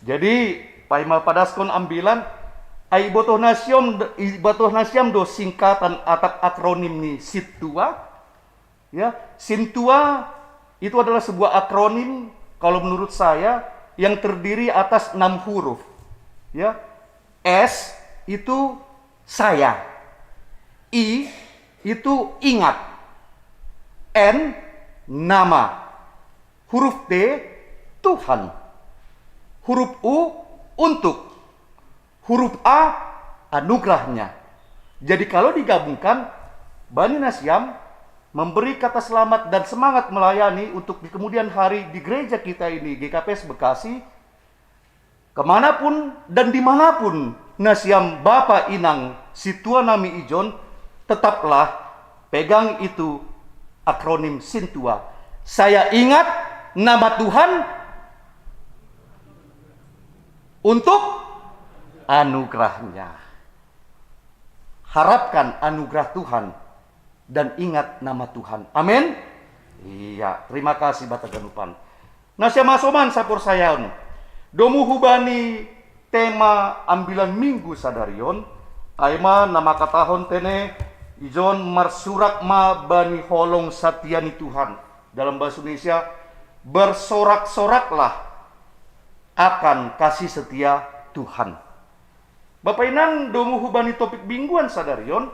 Jadi, paima padaskon ambilan, ai ibotoh nasiam, ibotoh nasiam do singkatan atap akronim ni sintua? Ya, sintua itu adalah sebuah akronim kalau menurut saya yang terdiri atas enam huruf. Ya, S itu saya. I itu ingat. N nama. Huruf T Tuhan. Huruf U untuk. Huruf A anugerahnya. Jadi kalau digabungkan, bani nasiam memberi kata selamat dan semangat melayani untuk di kemudian hari di gereja kita ini, G K P S Bekasi, kemanapun dan dimanapun nasiam bapa inang sintua nami ijon, tetaplah pegang itu akronim sintua. Saya ingat nama Tuhan untuk anugerahnya. Harapkan anugerah Tuhan dan ingat nama Tuhan. Amin. Iya, terima kasih bapa haganupan. Nasiam hasoman saporsayaon. Domu hubani tema ambilan minggu sadari on, ai ma na mangkatahon tene, ijon marsurak ma bani holong satia ni Tuhan. Dalam bahasa Indonesia, bersorak-soraklah akan kasih setia Tuhan. Bapa inang, domu hubani topik mingguan sadari on,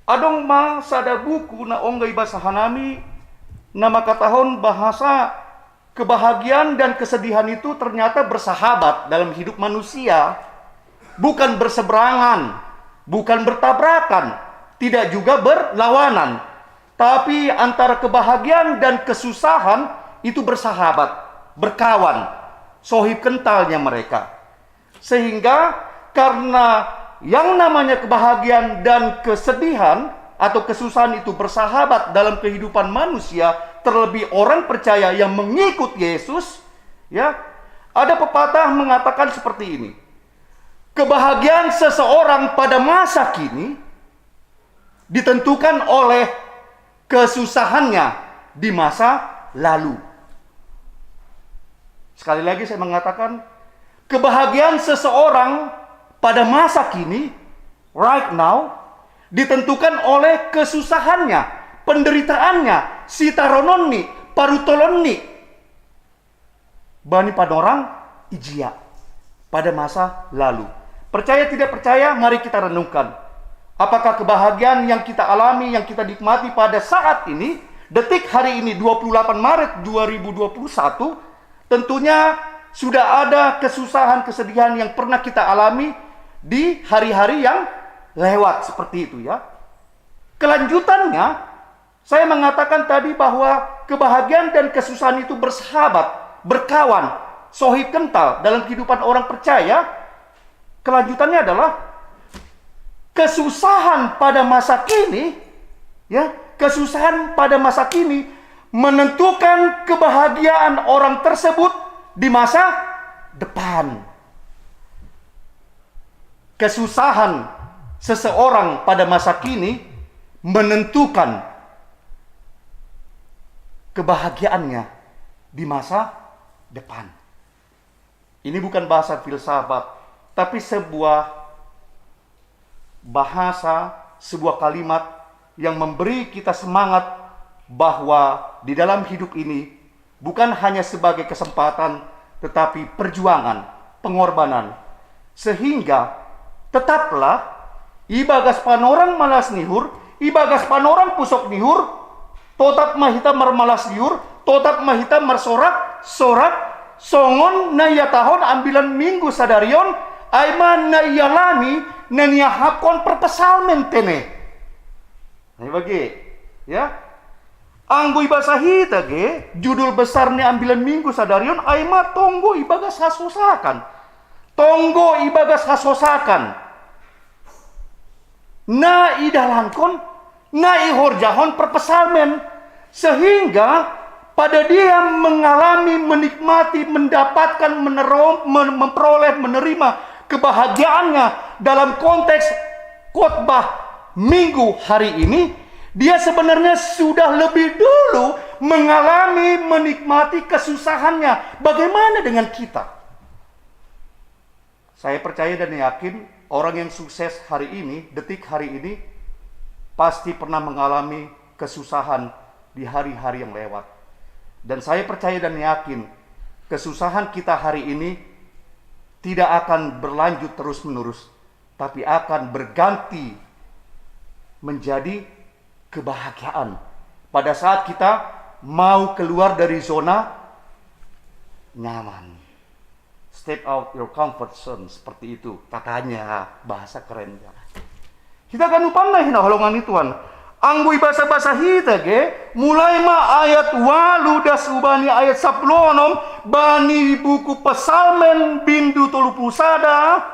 adong ma sada buku na ongga ibasa hanami na mangkatahon bahasa kebahagiaan dan kesedihan itu ternyata bersahabat dalam hidup manusia. Bukan berseberangan, bukan bertabrakan, tidak juga berlawanan. Tapi antara kebahagiaan dan kesusahan itu bersahabat, berkawan, sohib kentalnya mereka. Sehingga karena yang namanya kebahagiaan dan kesedihan atau kesusahan itu bersahabat dalam kehidupan manusia, terlebih orang percaya yang mengikut Yesus, ya, ada pepatah mengatakan seperti ini. Kebahagiaan seseorang pada masa kini ditentukan oleh kesusahannya di masa lalu. Sekali lagi saya mengatakan, kebahagiaan seseorang pada masa kini, right now, ditentukan oleh kesusahannya, penderitaannya, sitarononni, parutolonni. Bani panorang ijia pada masa lalu. Percaya tidak percaya, mari kita renungkan. Apakah kebahagiaan yang kita alami, yang kita nikmati pada saat ini, detik hari ini, dua puluh delapan Maret dua ribu dua puluh satu, tentunya sudah ada kesusahan, kesedihan yang pernah kita alami di hari-hari yang lewat, seperti itu, ya. Kelanjutannya, saya mengatakan tadi bahwa kebahagiaan dan kesusahan itu bersahabat, berkawan, sohib kental dalam kehidupan orang percaya. Kelanjutannya adalah kesusahan pada masa kini, ya, kesusahan pada masa kini menentukan kebahagiaan orang tersebut di masa depan. Kesusahan seseorang pada masa kini menentukan kebahagiaannya di masa depan. Ini bukan bahasa filsafat, tapi sebuah bahasa, sebuah kalimat yang memberi kita semangat bahwa di dalam hidup ini bukan hanya sebagai kesempatan, tetapi perjuangan, pengorbanan. Sehingga tetaplah ibagas panorang malas nihur, ibagas panorang pusok nihur, totap mahita marmalas nihur, totap mahita marsorak, sorak, songon na iatahon ambilan minggu sadarion, ai ma na ialami, na niahapkon perpesalmen tene. Nah, bage, ya. Anggo ibasa hita ge, judul besar ni ambilan minggu sadarion ai ma tonggo ibagas hasosakan. Tonggo ibagas hasosakan. Na idalankon, na ihorjahon perpesalmen. Sehingga pada dia mengalami, menikmati, mendapatkan, menero- men- memperoleh, menerima kebahagiaannya dalam konteks khotbah minggu hari ini, dia sebenarnya sudah lebih dulu mengalami, menikmati kesusahannya. Bagaimana dengan kita? Saya percaya dan yakin orang yang sukses hari ini, detik hari ini, pasti pernah mengalami kesusahan di hari-hari yang lewat. Dan saya percaya dan yakin kesusahan kita hari ini tidak akan berlanjut terus-menerus, tapi akan berganti menjadi kebahagiaan pada saat kita mau keluar dari zona nyaman. Step out your comfort zone, seperti itu katanya, bahasa kerennya. Kita kan lupa na hinaholongan ni Tuhan. Anggo ibasa-basa hita ge, mulai ma ayat walu das hubani ayat sapuluh onom, bani buku Pesalmen bindu tolu puluh sada,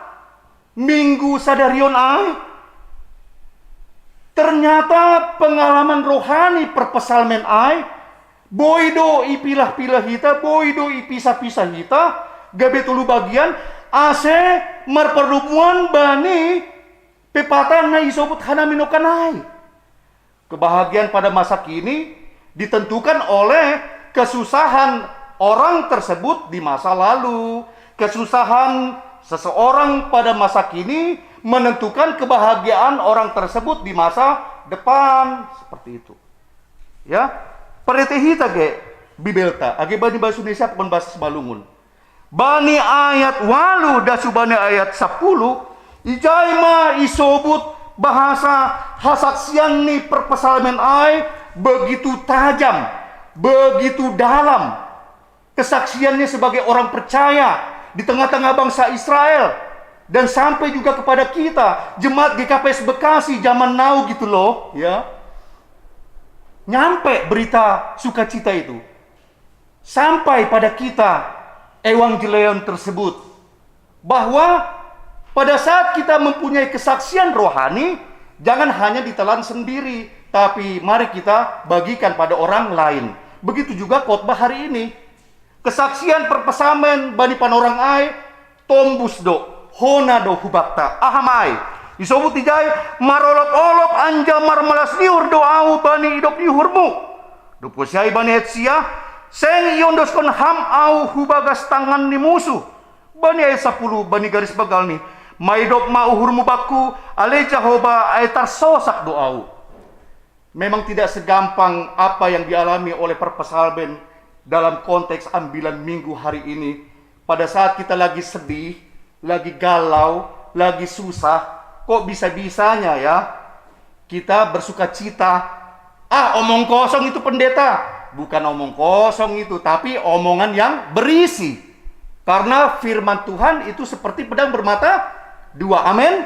minggu sadarion ai. Ternyata pengalaman rohani perpesalmen ai, boi do ipilah-pilah hita, boi do ipisah-pisah hita, gabe tolu bagian, ase marpardomuan bani pepatah na isobut hanami nongkan ai. Kebahagiaan pada masa kini ditentukan oleh kesusahan orang tersebut di masa lalu. Kesusahan seseorang pada masa kini menentukan kebahagiaan orang tersebut di masa depan. Seperti itu. Ya, parete hita ge Bibelta, age bani bahasa Indonesia ataupun bahasa Simalungun. Bani ayat walu das hubani ayat sapuluh, ijai ma isobut bahasa hasaksian ni perpesalmen ai begitu tajam, begitu dalam kesaksiannya sebagai orang percaya di tengah-tengah bangsa Israel, dan sampai juga kepada kita, jemaat G K P S Bekasi zaman now gitu loh, ya. Nyampe berita sukacita itu sampai pada kita, ewangelion tersebut, bahwa pada saat kita mempunyai kesaksian rohani, jangan hanya ditelan sendiri, tapi mari kita bagikan pada orang lain. Begitu juga khotbah hari ini. Kesaksian perpesalmen bani panorang ai tombus do, hona do hubakta. Aha ma ai? Isobut ijai, marolop-olop anjaha marmalas ni uhur do ahu bani idop ni uhurmu. Dob huseai bani ayat sia, seng iondoskon ham ahu hubagas tangan ni musu. Bani ayat sapuluh, bani garis bagalni, maidop ma uhurmu bangku, ale Jahowa, ai tarsosak do ahu. Memang tidak segampang apa yang dialami oleh perpesalmen dalam konteks ambilan minggu hari ini. Pada saat kita lagi sedih, lagi galau, lagi susah, kok bisa-bisanya ya kita bersuka cita? Ah, omong kosong itu, pendeta. Bukan omong kosong itu, tapi omongan yang berisi. Karena firman Tuhan itu seperti pedang bermata dua. Amin.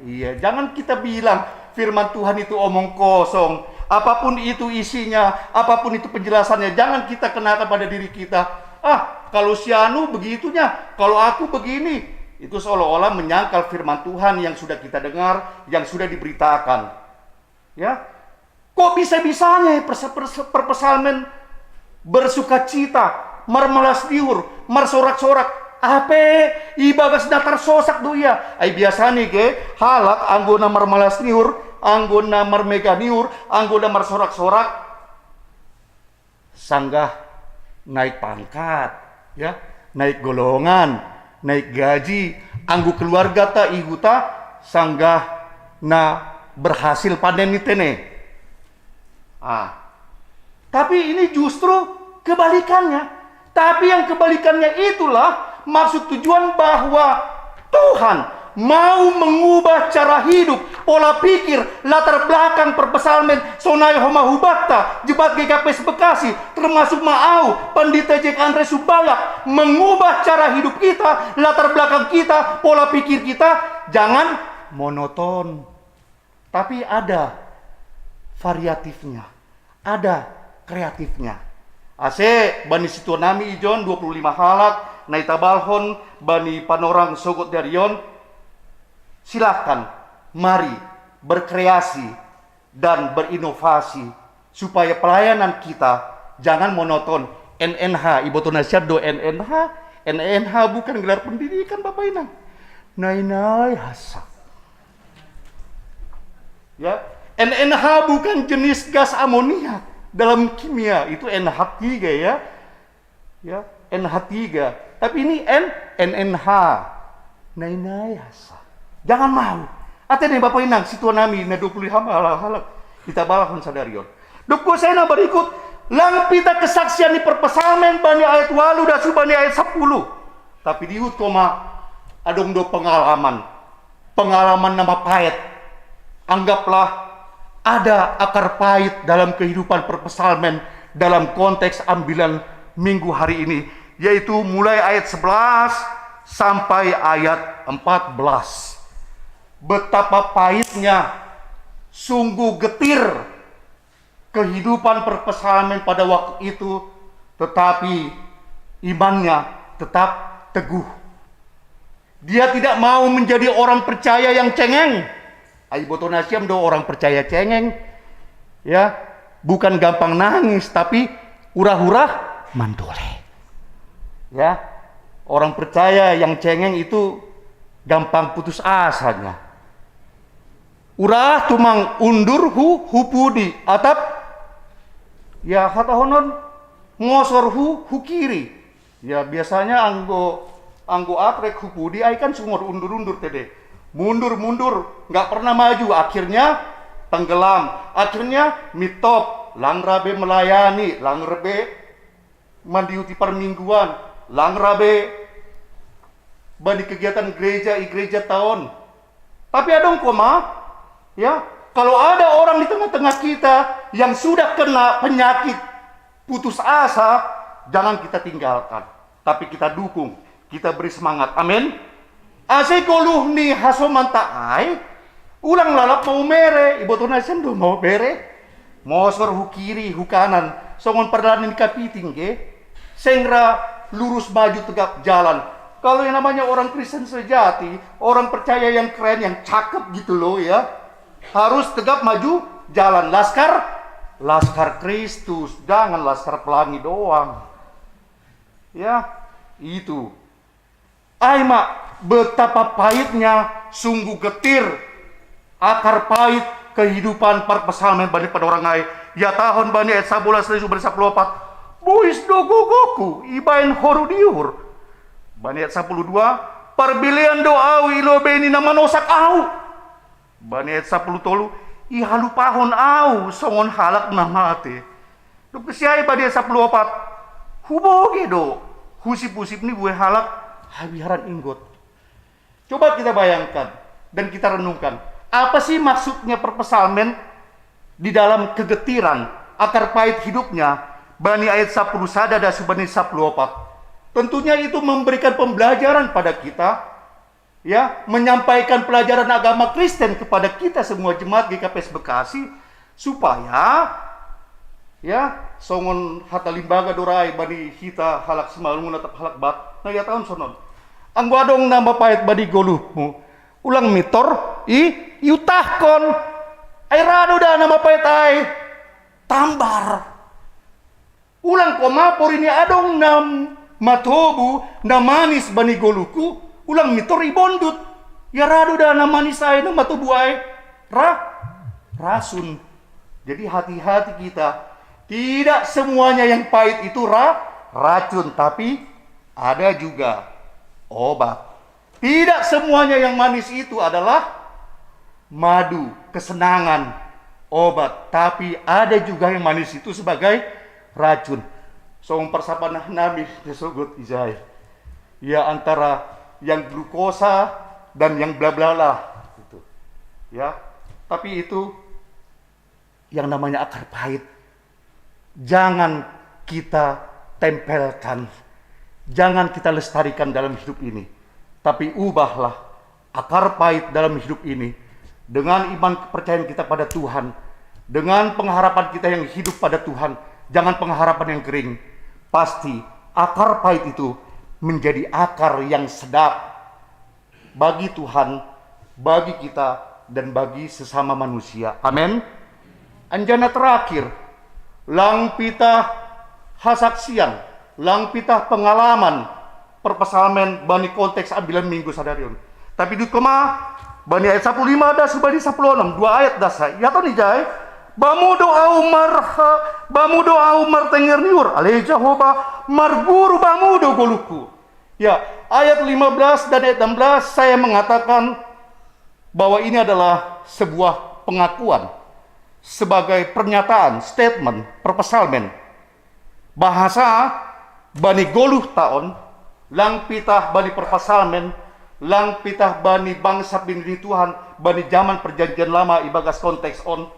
Iya, jangan kita bilang firman Tuhan itu omong kosong. Apapun itu isinya, apapun itu penjelasannya, jangan kita kenakan pada diri kita. Ah, kalau si anu begitunya, kalau aku begini. Itu seolah-olah menyangkal firman Tuhan yang sudah kita dengar, yang sudah diberitakan. Ya, kok bisa-bisanya ya perse- perse- perpesalmen bersukacita, marmalas ni uhur, marsorak-sorak? Hape ibagas na tarsosak do ia. Ai biasani ge halak anggo na marmalas ni uhur, anggo na marmegah ni uhur, anggo na marsorak-sorak, sanggah naik pangkat, ya, naik golongan, naik gaji, anggo keluargata i huta sanggah na berhasil panen ni tene. Ah, tapi ini justru kebalikannya. Tapi yang kebalikannya itulah maksud tujuan bahwa Tuhan mau mengubah cara hidup, pola pikir, latar belakang perpesalmen Sonai Homa Hubatta, Jemaat G K P S Bekasi, termasuk Maau, Pandita J K Andre Subalak, mengubah cara hidup kita, latar belakang kita, pola pikir kita. Jangan monoton, tapi ada variatifnya, ada kreatifnya. Ase bani situanami ijon dua puluh lima halak, na itabalhon bani panorang sogot darion, silakan, mari berkreasi dan berinovasi supaya pelayanan kita jangan monoton. N N H, iboto nasiam do N N H. N N H bukan gelar pendidikan, Bapak Inang. Nainai hasa. Ya, N N H bukan jenis gas amonia dalam kimia, itu N H tiga ya. Ya, N H tiga. Tapi ini N, N N H. Nainai hasa. Jangan mau. Ate ne Bapak Inang, situanami na dua puluh lima halak, itabalhon sadarion. Dok saya na berikut, lang pita kesaksian ni perpesalmen bani ayat walu dasu bani ayat sepuluh. Tapi diut koma, adong do pengalaman. Pengalaman na mapaet. Anggaplah ada akar pahit dalam kehidupan perpesalmen dalam konteks ambilan minggu hari ini, yaitu mulai ayat sebelas sampai ayat empat belas. Betapa pahitnya, sungguh getir kehidupan perpesalmen pada waktu itu, tetapi imannya tetap teguh. Dia tidak mau menjadi orang percaya yang cengeng. Ai iboto nasiam do orang percaya cengeng. Ya, bukan gampang nangis, tapi urah-urah mandole. Ya, orang percaya yang cengeng itu gampang putus asanya. Urah tumang undur hu, hu pudi, atap, ya, hatahonon, ngosor hu, hu kiri. Ya, biasanya anggo, anggo atrek hu pudi ai kan sungor undur-undur tede. Mundur, mundur, nggak pernah maju, akhirnya tenggelam. Akhirnya mitop, lang rabe melayani, lang rabe mandiuti permingguan, lang rabe bani kegiatan gereja i gereja taon. Tapi adong koma, ya, kalau ada orang di tengah-tengah kita yang sudah kena penyakit putus asa, jangan kita tinggalkan. Tapi kita dukung, kita beri semangat. Amin. Ase goluh ni hasomanta ai, ulang lalap mau mere, iboto nasiam do mau mere. Mosor hu kiri, hu kanan, songon pardalanan ni kapiting ge. Seng ra lurus maju tegap jalan. Kalau yang namanya orang Kristen sejati, orang percaya yang keren, yang cakep gitu loh ya, harus tegap maju jalan. Laskar, laskar Kristus, jangan laskar pelangi doang. Ya, itu. Ai ma, betapa pahitnya, sungguh getir akar pahit kehidupan parpesalmen bani panorang ai. Ia tahun bani ayat sabolas lesu bani sapuluh opat. Bois do gogoku ibaen horu di uhur. Bani ayat sapuluh dua, parbilean do au i lobei ni na manosak au. Bani ayat sapuluh tolu, ihalupahon au songon halak na mate. Dob siai bani ayat sapuluh opat, huboge do husip-husip ni buei halak habiaran inggot. Coba kita bayangkan dan kita renungkan, apa sih maksudnya perpesalmen di dalam kegetiran akar pahit hidupnya, bani ayat sapuluh sada dasu bani sapuluh opat. Tentunya itu memberikan pembelajaran pada kita, ya, menyampaikan pelajaran agama Kristen kepada kita semua jemaat G K P S Bekasi, supaya, ya, songon hata limbaga do ra ai bani hita halak Simalungun atap halak Batak, na ia tahun sonon. Anggo adong na mapaet bani goluhmu, ulang mitor i, iutahkon. Ai ra do da na mapaet ai, tambar. Ulang koma porini adong na matobu, na manis bani goluhku, ulang mitor i bondut. Ia ra do da na manis ai, na matobu ai, ra, rasun. Jadi hati-hati kita. Tidak semuanya yang pahit itu ra, racun, tapi ada juga obat. Tidak semuanya yang manis itu adalah madu, kesenangan. obat, tapi ada juga yang manis itu sebagai racun. Song persapa nah nami tesogot ijai. Ya, antara yang glukosa dan yang bla bla lah gitu. Ya. Tapi itu yang namanya akar pahit. Jangan kita tempelkan. Jangan kita lestarikan dalam hidup ini. Tapi ubahlah akar pahit dalam hidup ini dengan iman kepercayaan kita pada Tuhan, dengan pengharapan kita yang hidup pada Tuhan, jangan pengharapan yang kering. Pasti akar pahit itu menjadi akar yang sedap bagi Tuhan, bagi kita, dan bagi sesama manusia. Amin. Anjana terakhir, lang pitah hasaksian, lang pitah pengalaman perpesalmen bani konteks ambilan minggu sadarion. Tapi dut koma bani ayat sapuluh lima das bani sapuluh enam, dua ayat dasa. Ya to ni jai, bamudo au mar bamudo au mar tenger niur ale Jehovah, marguru bamudo goluku. Ya, ayat lima belas dan ayat enam belas saya mengatakan bahwa ini adalah sebuah pengakuan sebagai pernyataan, statement, perpesalmen. Bahasa bani goluh taon, lang pitah bani perpesalmen, lang pitah bani bangsa pinili Tuhan, bani zaman perjanjian lama ibagas konteks on,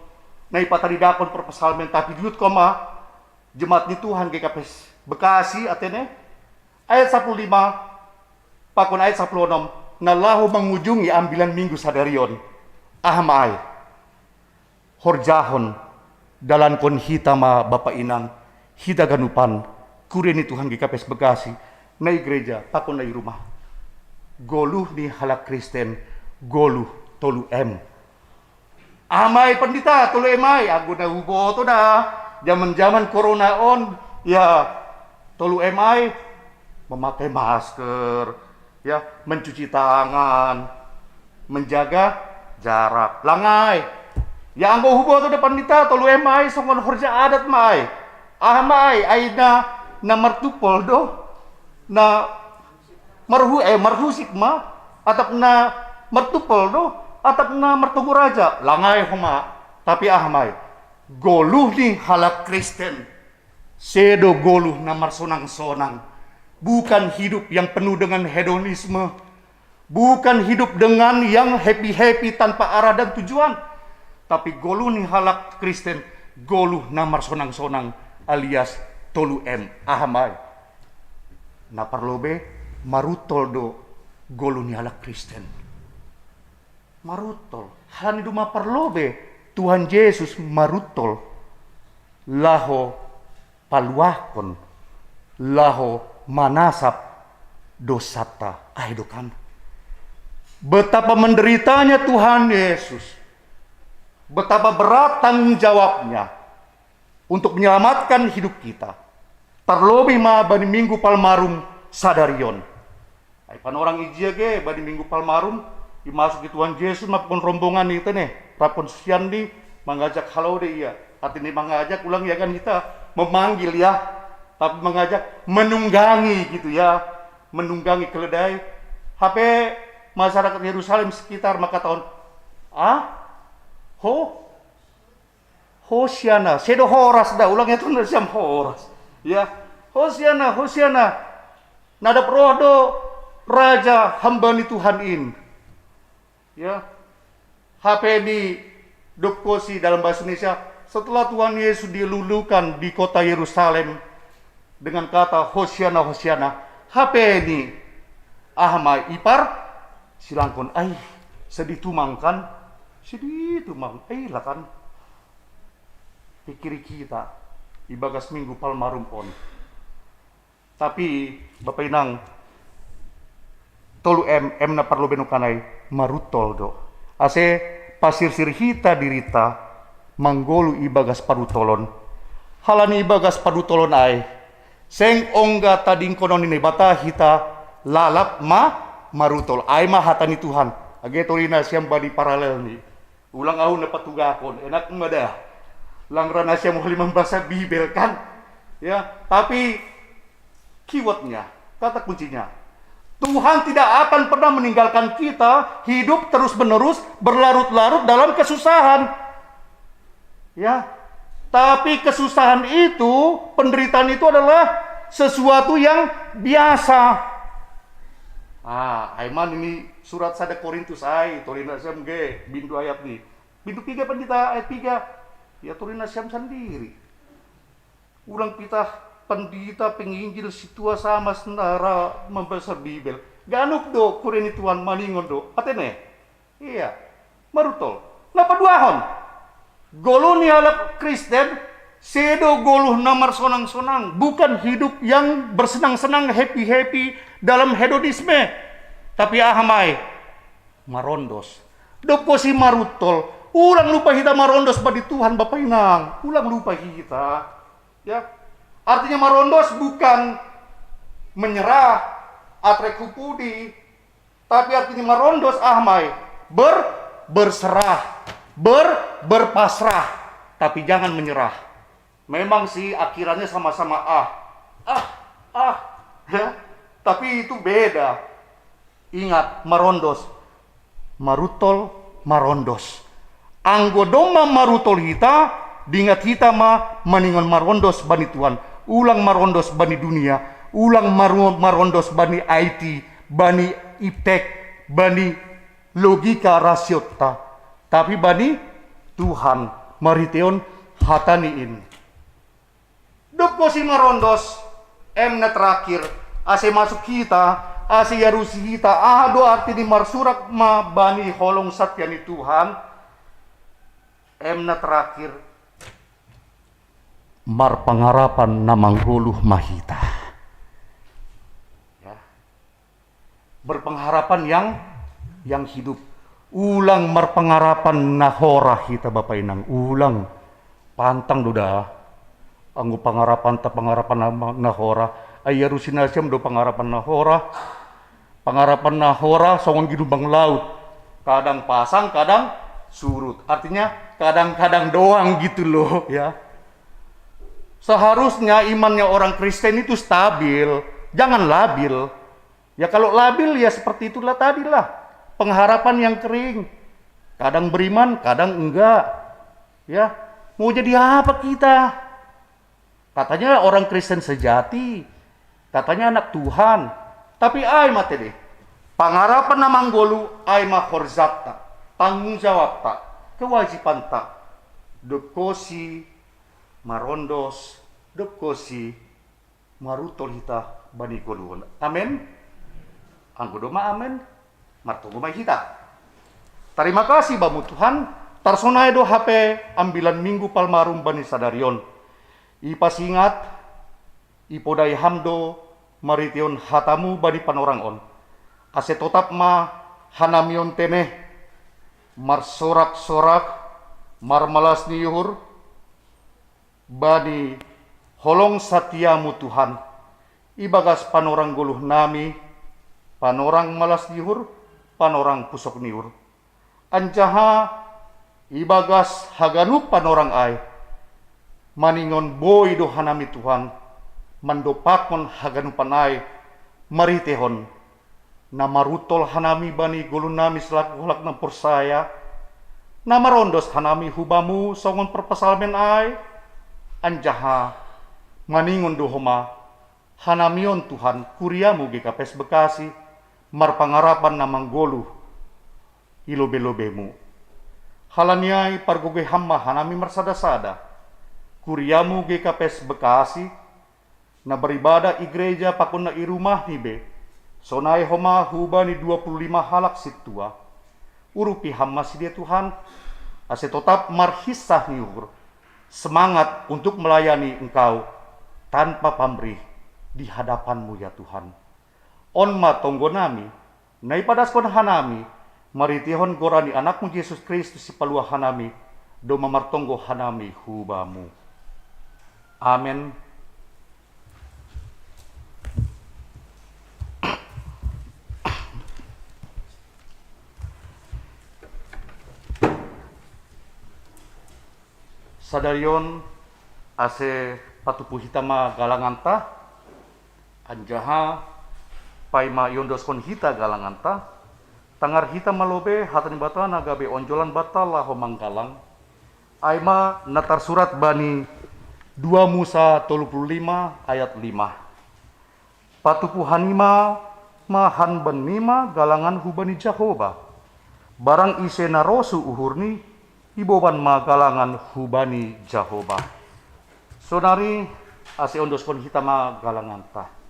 na ipataridakon perpesalmen tapi dut koma jemaat ni Tuhan G K P S Bekasi atene, ayat sapuluh lima pakon ayat sapuluh enam, na laho mangujungi ambilan minggu sadarion. Aha ma ai? Horjahon, dalankon hita ma bapa inang, hita ganupan, kuria ni Tuhan G K P S Bekasi, na i gereja pakon na i rumah. Goluh ni halak Kristen, goluh tolu M. Aha ma ai pandita, tolu M ai, anggo na huboto da, zaman-zaman corona on, ya, tolu M ai, memakai masker, ya, mencuci tangan, menjaga jarak. Lang ai. Ya, anggo huboto da pandita, tolu M ai songon horja adat ma ai. Aha ma ai, ai na, na martumpol do, na marhu eh marhusik ma, atap na martumpol do, atap na martogu raja, lang ai homa. Tapi aha ma ai? Goluh ni halak Kristen sedo goluh na marsonang-sonang. Bukan hidup yang penuh dengan hedonisme, bukan hidup dengan yang happy-happy tanpa arah dan tujuan. Tapi goluh ni halak Kristen, goluh na marsonang-sonang, alias tolu M. Aha ma ai? Na parlobei, maruntol do goluh ni halak Kristen. Maruntol. Halani do ma parlobei Tuhan Jesus maruntol laho paluahkon, laho manasap dosanta. Ai do kan? Betapa menderitanya Tuhan Yesus. Betapa berat tanggung jawabnya untuk menyelamatkan hidup kita. Terlebih ma bani Minggu Palmarum sadarion. Ai panorang ijia ge bani Minggu Palmarum, imasuki Tuhan Jesus ma pakon rombongan ni tene, rap pakon susian ni, mangajak halode ia. Arti ni mangajak, ulang ya kan kita memanggil ya, tapi mangajak, menunggangi gitu ya, menunggangi keledai. Hape masyarakat Yerusalem sekitar mangkatahon, ah, ho, Hosiana, sedo horas da, ulang ya tuh siam horas. Ya, Hosiana, Hosiana. Nadap roh do raja hamba ni Tuhan in. Ya, hape ni dokkosi dalam bahasa Indonesia, setelah Tuhan Yesus dilulukan di kota Yerusalem dengan kata Hosiana, Hosiana, hape ni, aha ma ai, ipar, silangkon ai, sedih tumang kan, sedih tumang, ai lah kan. Pikiri kita ibagas Minggu Palmarum on. Tapi Bapa Inang, tolu M, M na parlobei nangkin ai, maruntol do. Ase pasirsir hita dirita manggoluh ibagas paruntolon. Halani ibagas paruntolon ai, seng ongga tadingkonon ni Naibata hita, lalap ma maruntol. Ai ma hata ni Tuhan. Age torina siam bani paralel ni. Ulang ahu na patugahon, enak ma da. Lang ra na siam holi mambasa Bibel kan? Ya, tapi keywordnya, kata kuncinya, Tuhan tidak akan pernah meninggalkan kita hidup terus-menerus berlarut-larut dalam kesusahan. Ya, tapi kesusahan itu, penderitaan itu adalah sesuatu yang biasa. Ah, aiman ini surat sada Korintus ai, torina siam ge, bindu ayat ni. Bindu piga pendeta ayat piga. Ya torina siam sandiri. Ulang pitah pendeta penginjil situa sama sendara membesar Bibel. Ganup do kure ni Tuhan maningon do. Atene. Iya. Marutol. Napaduahon. Golu ni halak Kristen, sedo golu na marsonang-sonang, bukan hidup yang bersenang-senang, happy-happy dalam hedonisme. Tapi aha mai? Marondos. Dob kosi marutol. Ulang lupa hita marondos bani Tuhan Bapa Inang. Ulang lupa hita. Ya. Artinya marondos bukan menyerah, atrek hupudi, tapi artinya marondos aha mai? Ber, berserah, ber, berpasrah. Tapi jangan menyerah. Memang sih akhirannya sama-sama ah, ah, ah. Ya. Tapi itu beda. Ingat, marondos, marutol, marondos. Anggo domma marutol hita, dingat hita ma maningon marondos bani Tuhan. Ulang marondos bani dunia, ulang maru-, marondos bani I T, bani iptek, bani logika rasiotta, tapi bani Tuhan marhiteon hatani in. Dob kosi marondos, emna terakhir, ase masuk hita, ase iarusi hita, aha do arti ni marsurak ma bani holong satia ni Tuhan? Emna terakhir, marpangarapan na manggoluh ma hita. Ya. Berpengharapan yang yang hidup. Ulang marpangarapan na hora hita Bapa Inang, ulang. Pantang do da. Anggo pangarapanta pangarapan na, na hora. Ai arusi nasiam do pangarapan na hora. Pangarapan na hora songon ginumbang laut. Kadang pasang, kadang surut. Artinya kadang-kadang doang gitu loh ya. Seharusnya imannya orang Kristen itu stabil, jangan labil. Ya kalau labil ya seperti itulah tadilah. Pengharapan yang kering. Kadang beriman, kadang enggak. Ya, mau jadi apa kita? Katanya orang Kristen sejati, katanya anak Tuhan. Tapi ai mate deh. Pangarapan na manggoluh ai ma horzatta, tanggung jawabta, kewajibanta. Dob kosi marondos, dob kosi marutol hita bani goluhon. Amen. Anggo do ma amen, martonggo ma hita. Tarima kasih bamu Tuhan, tarsonai do hape ambilan Minggu Palmarum bani sadari on. Ipasingat, ipodai ham do marhiteon hatamu bani panorang on. Ase totap ma hanami on teneh, marsorak-sorak, marmalas ni uhur, bani holong satiamu Tuhan, ibagas panorang goluh nami, panorang malas ni uhur, panorang pusok ni uhur. Anjaha ibagas haganup panorang ai, maningon boi do hanami Tuhan, mandopakkon haganupan ai, marhitehon na marutol hanami bani goluh nami selaku halak na porsaya, na marondos hanami hu Bamu songon parpsalmen ai, anjaha maningon do homa hanami on Tuhan, kuriamu G K P S Bekasi, marpangarapan na manggoluh i lobe-lobemu. Halani ai pargogoi ham ma hanami marsada-sada, kuriamu G K P S Bekasi, na beribadah i gereja pakon na i rumahni be, sonai homa hubani dua puluh lima halak sintua. Urupi ham ma sidea Tuhan, ase totap marhinsah ni uhur, semangat untuk melayani Engkau tanpa pamrih di hadapan-Mu ya Tuhan. On ma tonggo nami, na ipadaskon hanami, marhiteihon goran ni Anakmu Jesus Kristus Sipaluah hanami, domma martonggo hanami hu Bamu. Amen. Sadari on ase patupu hita ma galanganta, anjaha paima iondoskon hita galanganta, tangar hita ma lobe hata ni Debata na gabe onjolan banta laho manggalang. Ai ma na tarsurat bani dua Musa tolu puluh lima ayat lima. Patupu hanima ma hanban nima galangan hubani Jahoba. Barang ise na rosu uhurni, iboban ma galangan hubani Jahoba. Sonari ase ondoskon hita ma galanganta.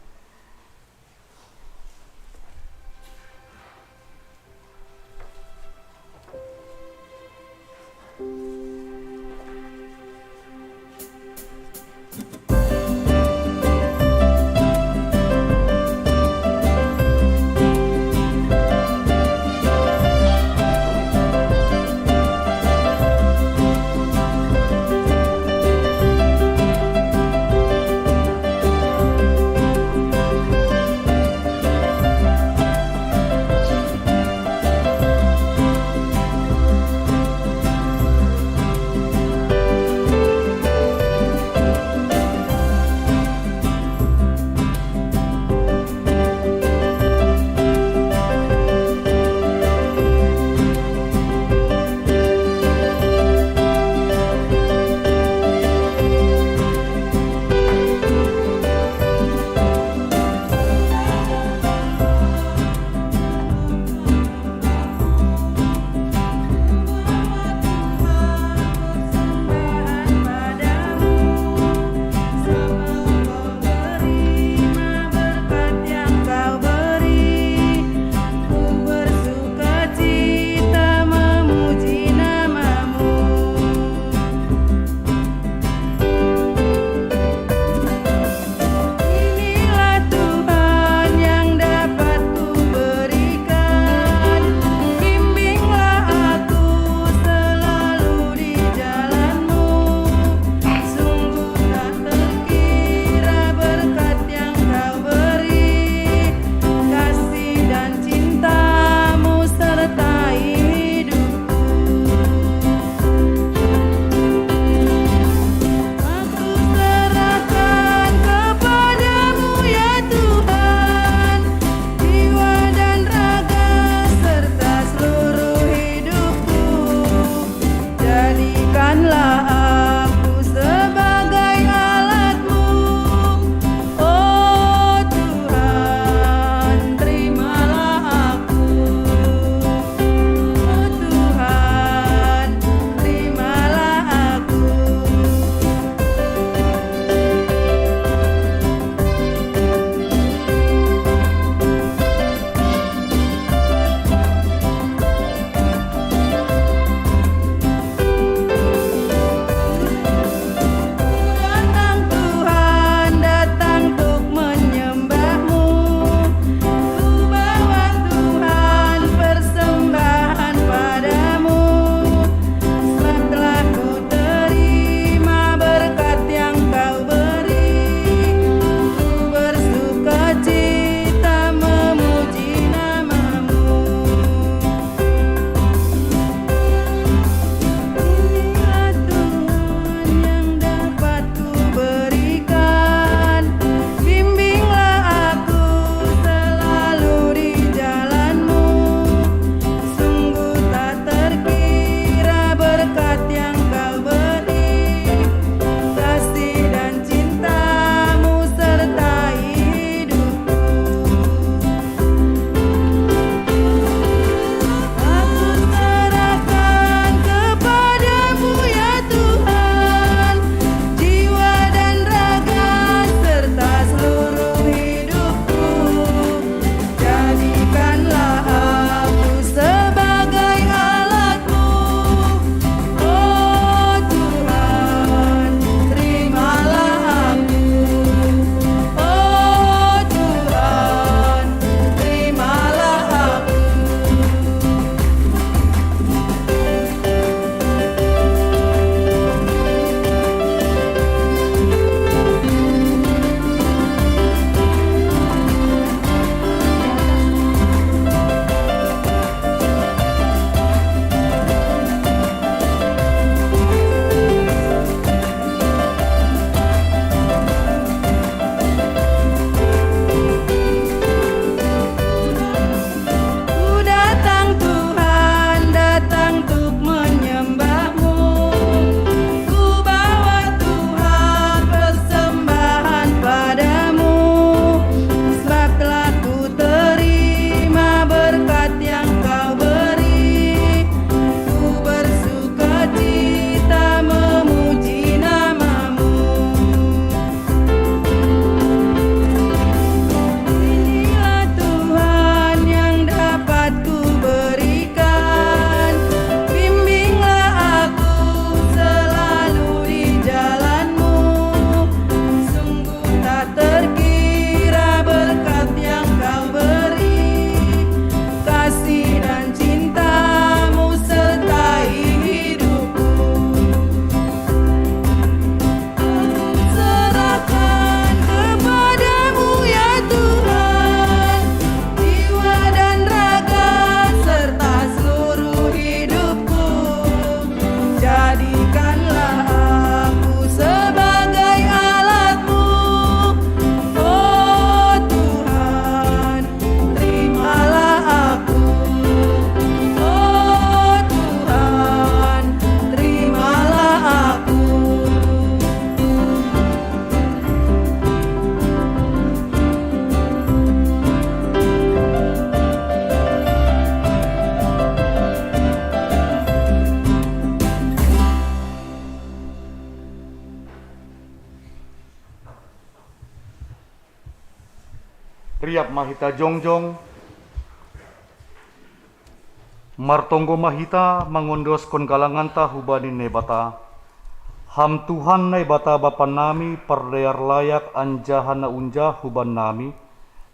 Siap ma hita jongjong. Martonggo ma hita mangondoskon galanganta hubani Naibata. Ham Tuhan Naibata Bapa nami, pardear layak anjaha na unjah huban nami,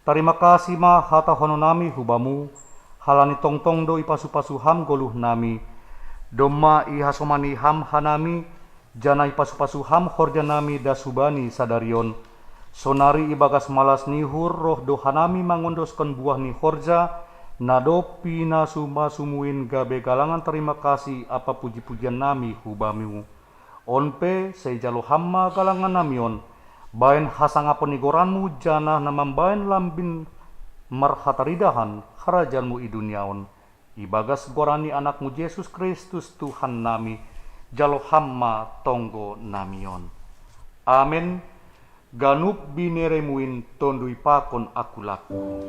tarima kasih ma hatahononnami hubamu, halani tongtong do ipasu-pasu ham goluh nami. Domma ihasomani ham hanami, janah ipasu-pasu ham horja nami das hubani sadari on. Sonari ibagas malas ni uhur roh do hanami mangondoskon buah ni horja, na dob pinasu-pasumu in gabe galangan tarima kasih ampa puji-pujian nami hubamu. On pe, sai jalo ham ma galangan nami on, bahen hasangapon ni goranmu janah na mambahen lambin marhataridahan harajaonmu i dunia on. Ibagas goran ni Anakmu Jesus Kristus Tuhan nami, jalo ham ma tonggo nami on. Amen. Ganup bineremu in tondui pakon akulaku.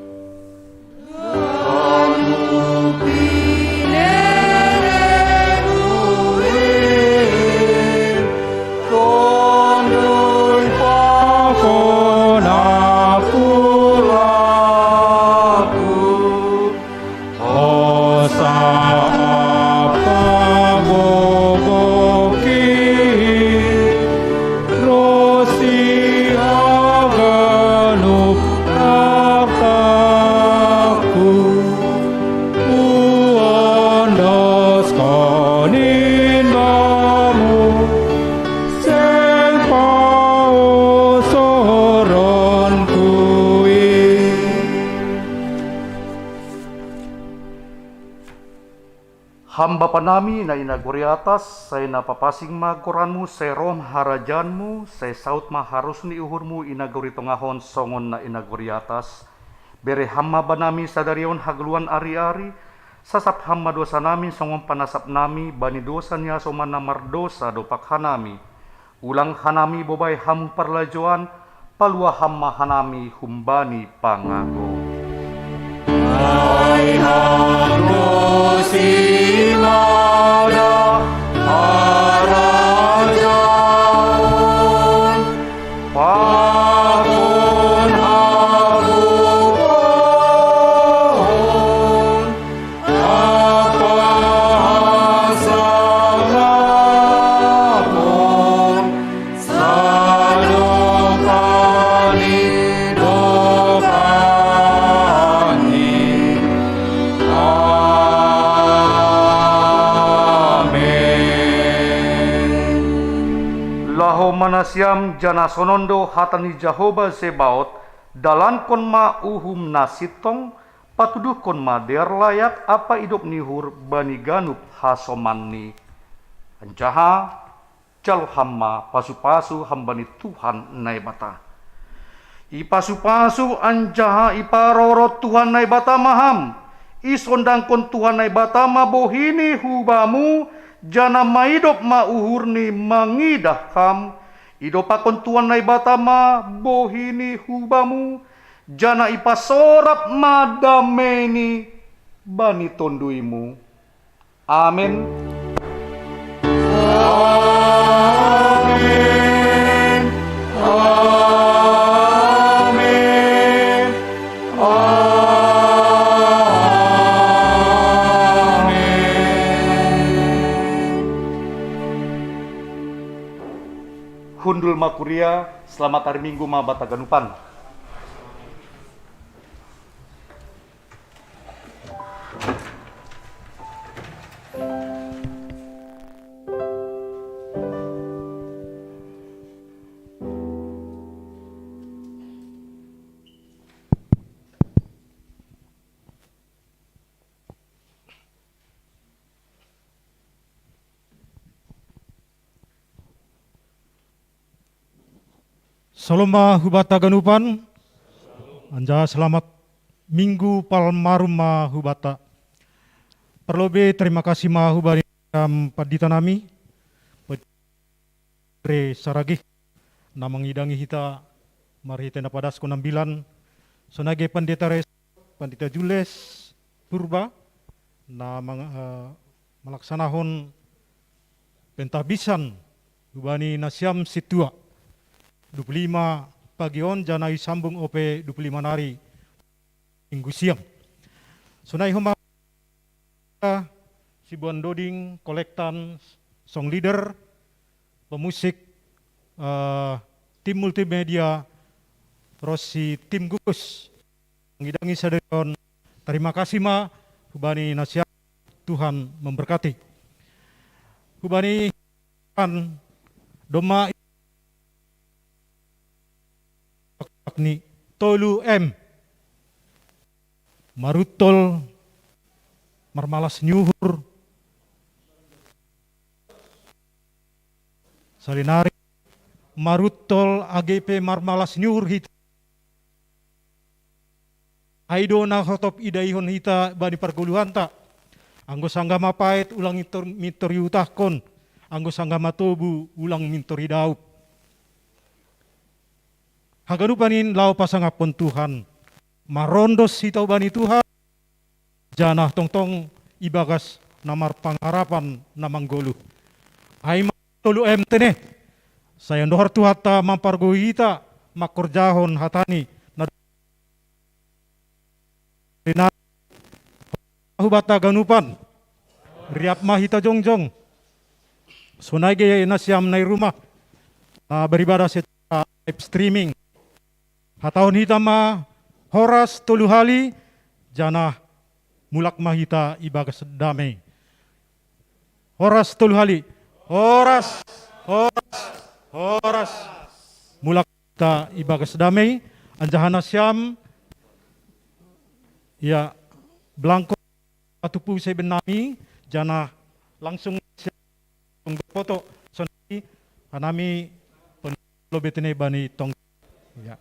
Ham Bapa nami na i nagori atas, sai na papansing ma goranmu, sai roh ma harajaonmu, sai saud ma harosuh ni uhurmu i nagori tongah on songon na i nagori atas. Bere ham ma banami sadari on hagoluhan ari-ari, sasap ham ma dosanami songon panasap nami bani dosa ni hasoman na mardosa dompak hanami. Ulang hanami bobai hamu parlajouan, palua ham ma hanami humbani pangago. Ai ham do simada harajaon, pakon hagogoon, ampa hasangapon, sadokah ni dokahni. Amen. Laho ma nasiam, janah sonon do hata ni Jahowa Zebaot: Dalankon ma uhum na sintong, patuduhkon ma dear layak ampa idop ni uhur bani ganup hasomanni. Anjaha jalo ham ma pasu-pasu humbani Tuhan Naibata. Ipasu-pasu anjaha iparorot Tuhan Naibata ma ham. Isondangkon Tuhan Naibata ma bohini hubamu, janah maidop ma uhurni mangidah ham. Idompakkon Tuhan Naibata ma bohini hubamu, janah ipasorap ma dameini bani tonduimu. Amen. Amen. Amen. Amen. Hundul ma kuria, selamat hari Minggu ma banta haganupan. Salom ma hubanta haganupan, anjaha selamat Minggu Palmarum ma hubanta. Parlobei tarima kasih ma hubani pandita nami, Re Saragih, na mangidangi hita marhitei na padaskon ambilan, sonai ge Pandita Res-, Pandita Jules Purba, na mang-, eh, malaksanahon pentahbisan hubani nasiam sintua. Dua puluh lima pagi on, janah isambung ope dua puluh lima nari. Minggu siang. Sonai homa si Buan Doding, kolektan, song leader, pemusik, eh, tim multimedia, ros si tim gugus. Ngidangi sadarion, tarima kasih ma hubani na siam. Tuhan memberkati. Hubani Tuhan domma ni tolu M. Maruntol marmalas ni uhur. Salinari maruntol age pe marmalas ni uhur hita. Ai do na hotop idaihon hita bani pargoluhanta. Anggo sanggah ma paet ulang mintor, mintor iutahkon. Anggo sanggah ma tobu ulang mintor idaup. Haganupan in laho pasangaphon Tuhan. Marondos hita hubani Tuhan. Janah tongtong ibagas na marpangarapan na manggoluh. Ai ma tolu M tene. Sai andohar Tuhanta mampargoi hita mangkorjahon hatani na hubanta ganupan. Riap ma hita jongjong. Sonai ge nasiam na i rumah na beribadah secara live streaming. Hatahon hita ma horas tolu hali, janah mulak ma hita ibagas damei. Horas tolu hali. Horas, horas, horas. Mulak hita ibagas damei, anjaha nasiam, ya, belangkon patupu seben nami, janah langsung poto sonai hanami pon lobetene bani tong. Ya.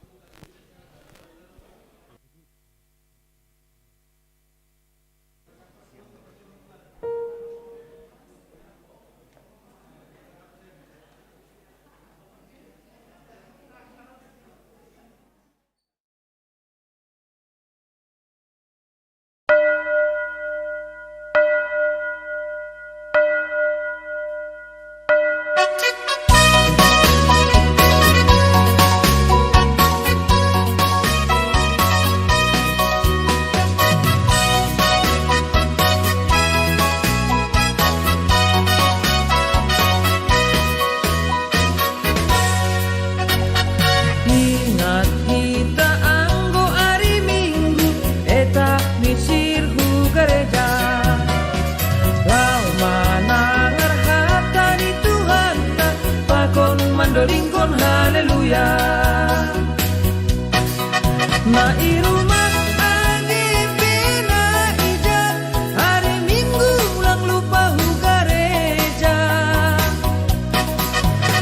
Ingat hita anggo ari Minggu, etah misir hu gareja. Laho manangar hata ni Tuhanta, pakon mandodingkon haleluya. Na i rumah age pe na ija, ari Minggu ulang lupa hu gareja.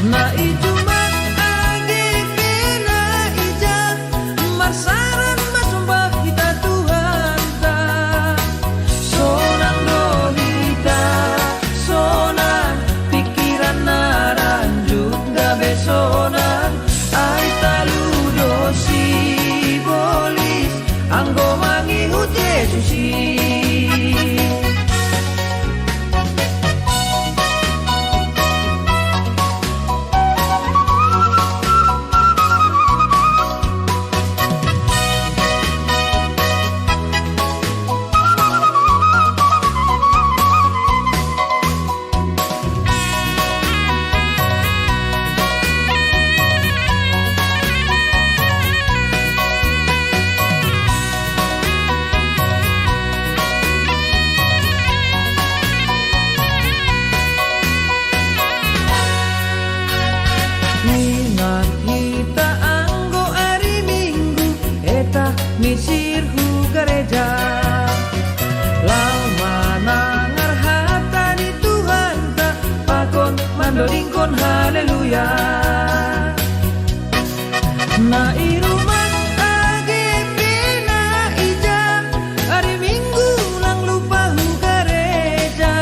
Na i Jumat age pe na ija, marsaran ma sombah hita Tuhanta. Sonang do hita, sonang, pikiran na ranjuk gabe sonang, ai talu do sibolis anggo mangihut Jesus i. Ingat hita anggo ari Minggu, etah misir hu gareja. Laho manangar hata ni Tuhanta, pakon mandodingkon haleluya. Na i rumah age pe na ija, ari Minggu ulang lupa hu gareja.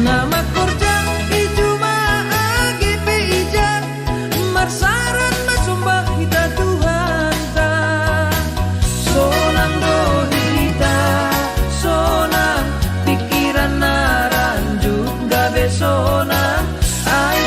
Na mangkorja i juma age pe ija, marsaran ma sombah hita Tuhanta. Sonang do hita, sonang, pikiran na ranjuk gabe sonang, ai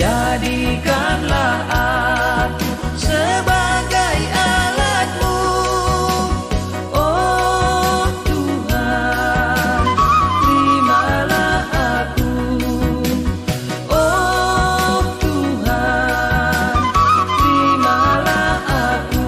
Jadikanlah aku sebagai alatmu, oh Tuhan, terimalah aku, oh Tuhan, terimalah aku.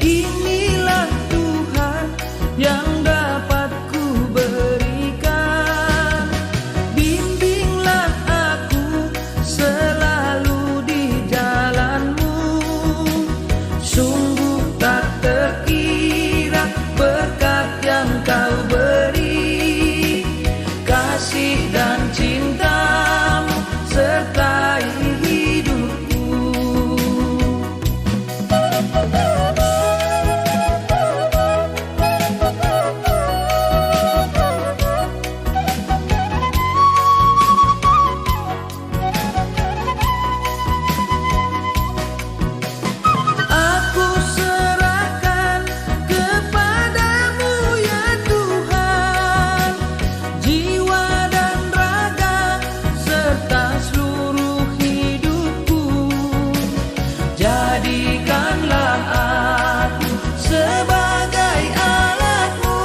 Inilah Tuhan yang dapat ku berikan. Bimbinglah aku selalu di jalanmu. Sungguh tak terkira berkat yang kau beri. Kasih dan cintamu sertai hidupku. Aku serahkan kepadamu, ya Tuhan, jiwa dan raga serta seluruh hidupku. Jadikanlah aku sebagai alatmu,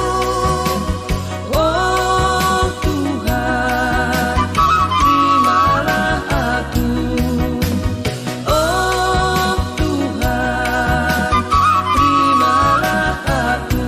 oh Tuhan, terimalah aku. Oh Tuhan, terimalah aku.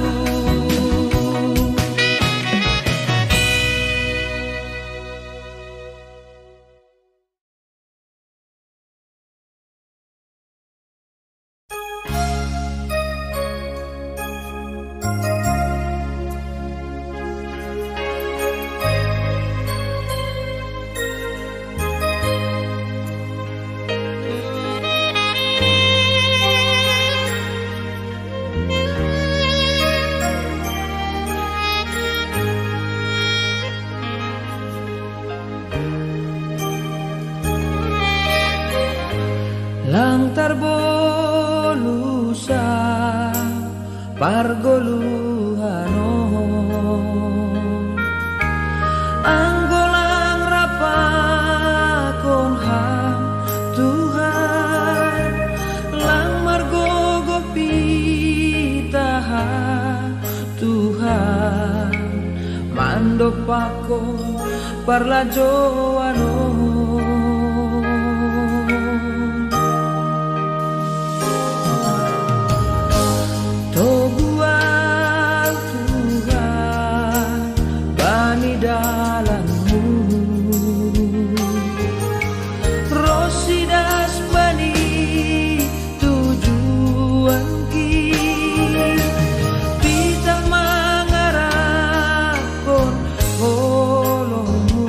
Lang tarbolusa pargoluhan on. Anggo lang rapakon Ham Tuhan, lang margogoh pitah Ham Tuhan, mandompakkon parlajouan on. Togu ahu Tuhan bani dalanmu, ros idas bani tujuanki, pitah mangaraphon holongmu.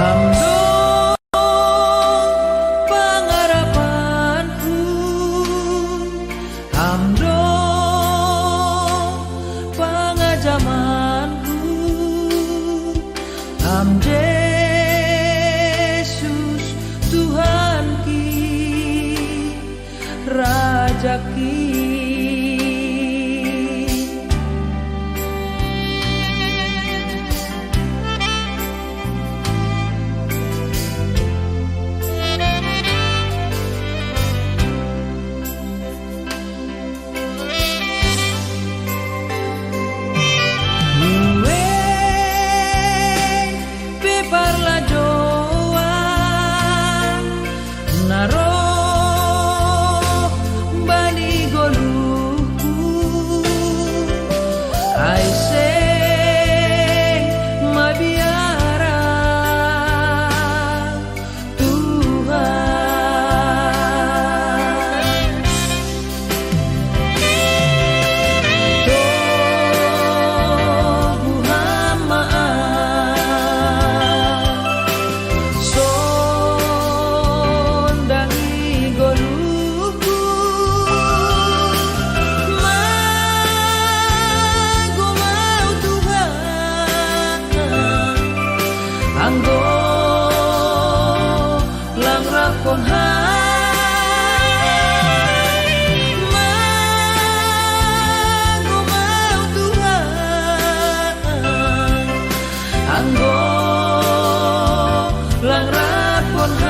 Ham do pangarapanku, Ham do pangajamanku, Ham Jesus Tuhanki, Rajaki. Nuwei pe parlajowan na roh bani goluhku, ai seng mabiara Tuhan. Tobu Ham maaf, sondangi goluhku, magumau Tuhan, anggo lang rap kon Ham, magumau Tuhan, anggo lang rap kon Ham.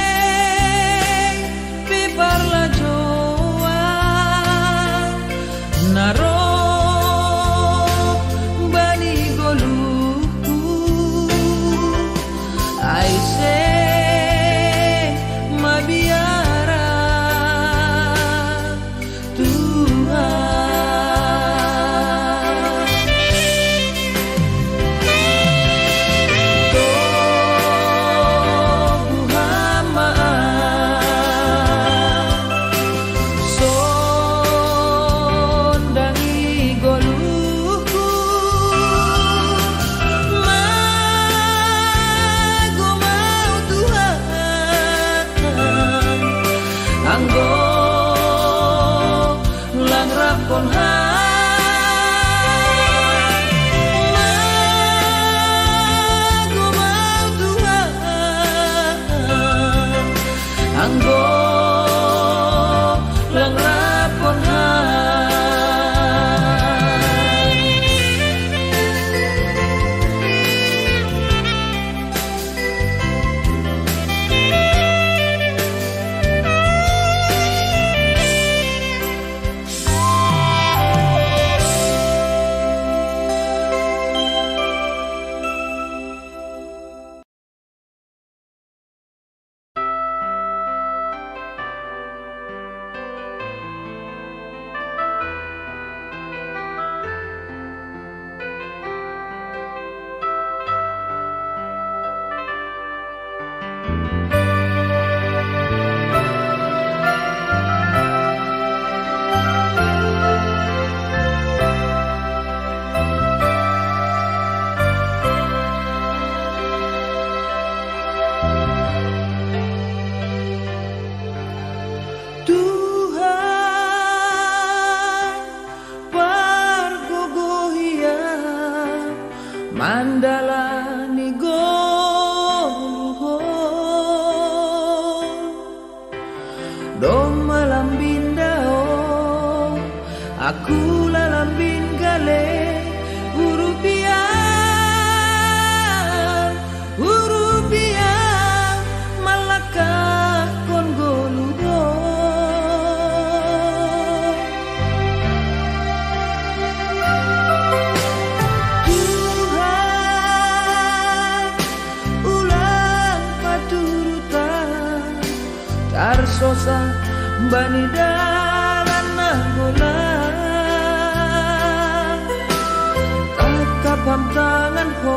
Nuwei pe parlajowan na roh bani goluhku, ai seng mabiara Tuhan. Tobu Ham maaf, sondangi goluhku, magumau Tuhan, anggo lang rap kon Ham, magumau Tuhan, anggo lang rap kon Ham. Aku lalambin gale, urupiang, urupiang, malakah kon goludo. Tuhan, ulang paturutan, tarsosa bani dalan nagola. Takap ham tangan ho,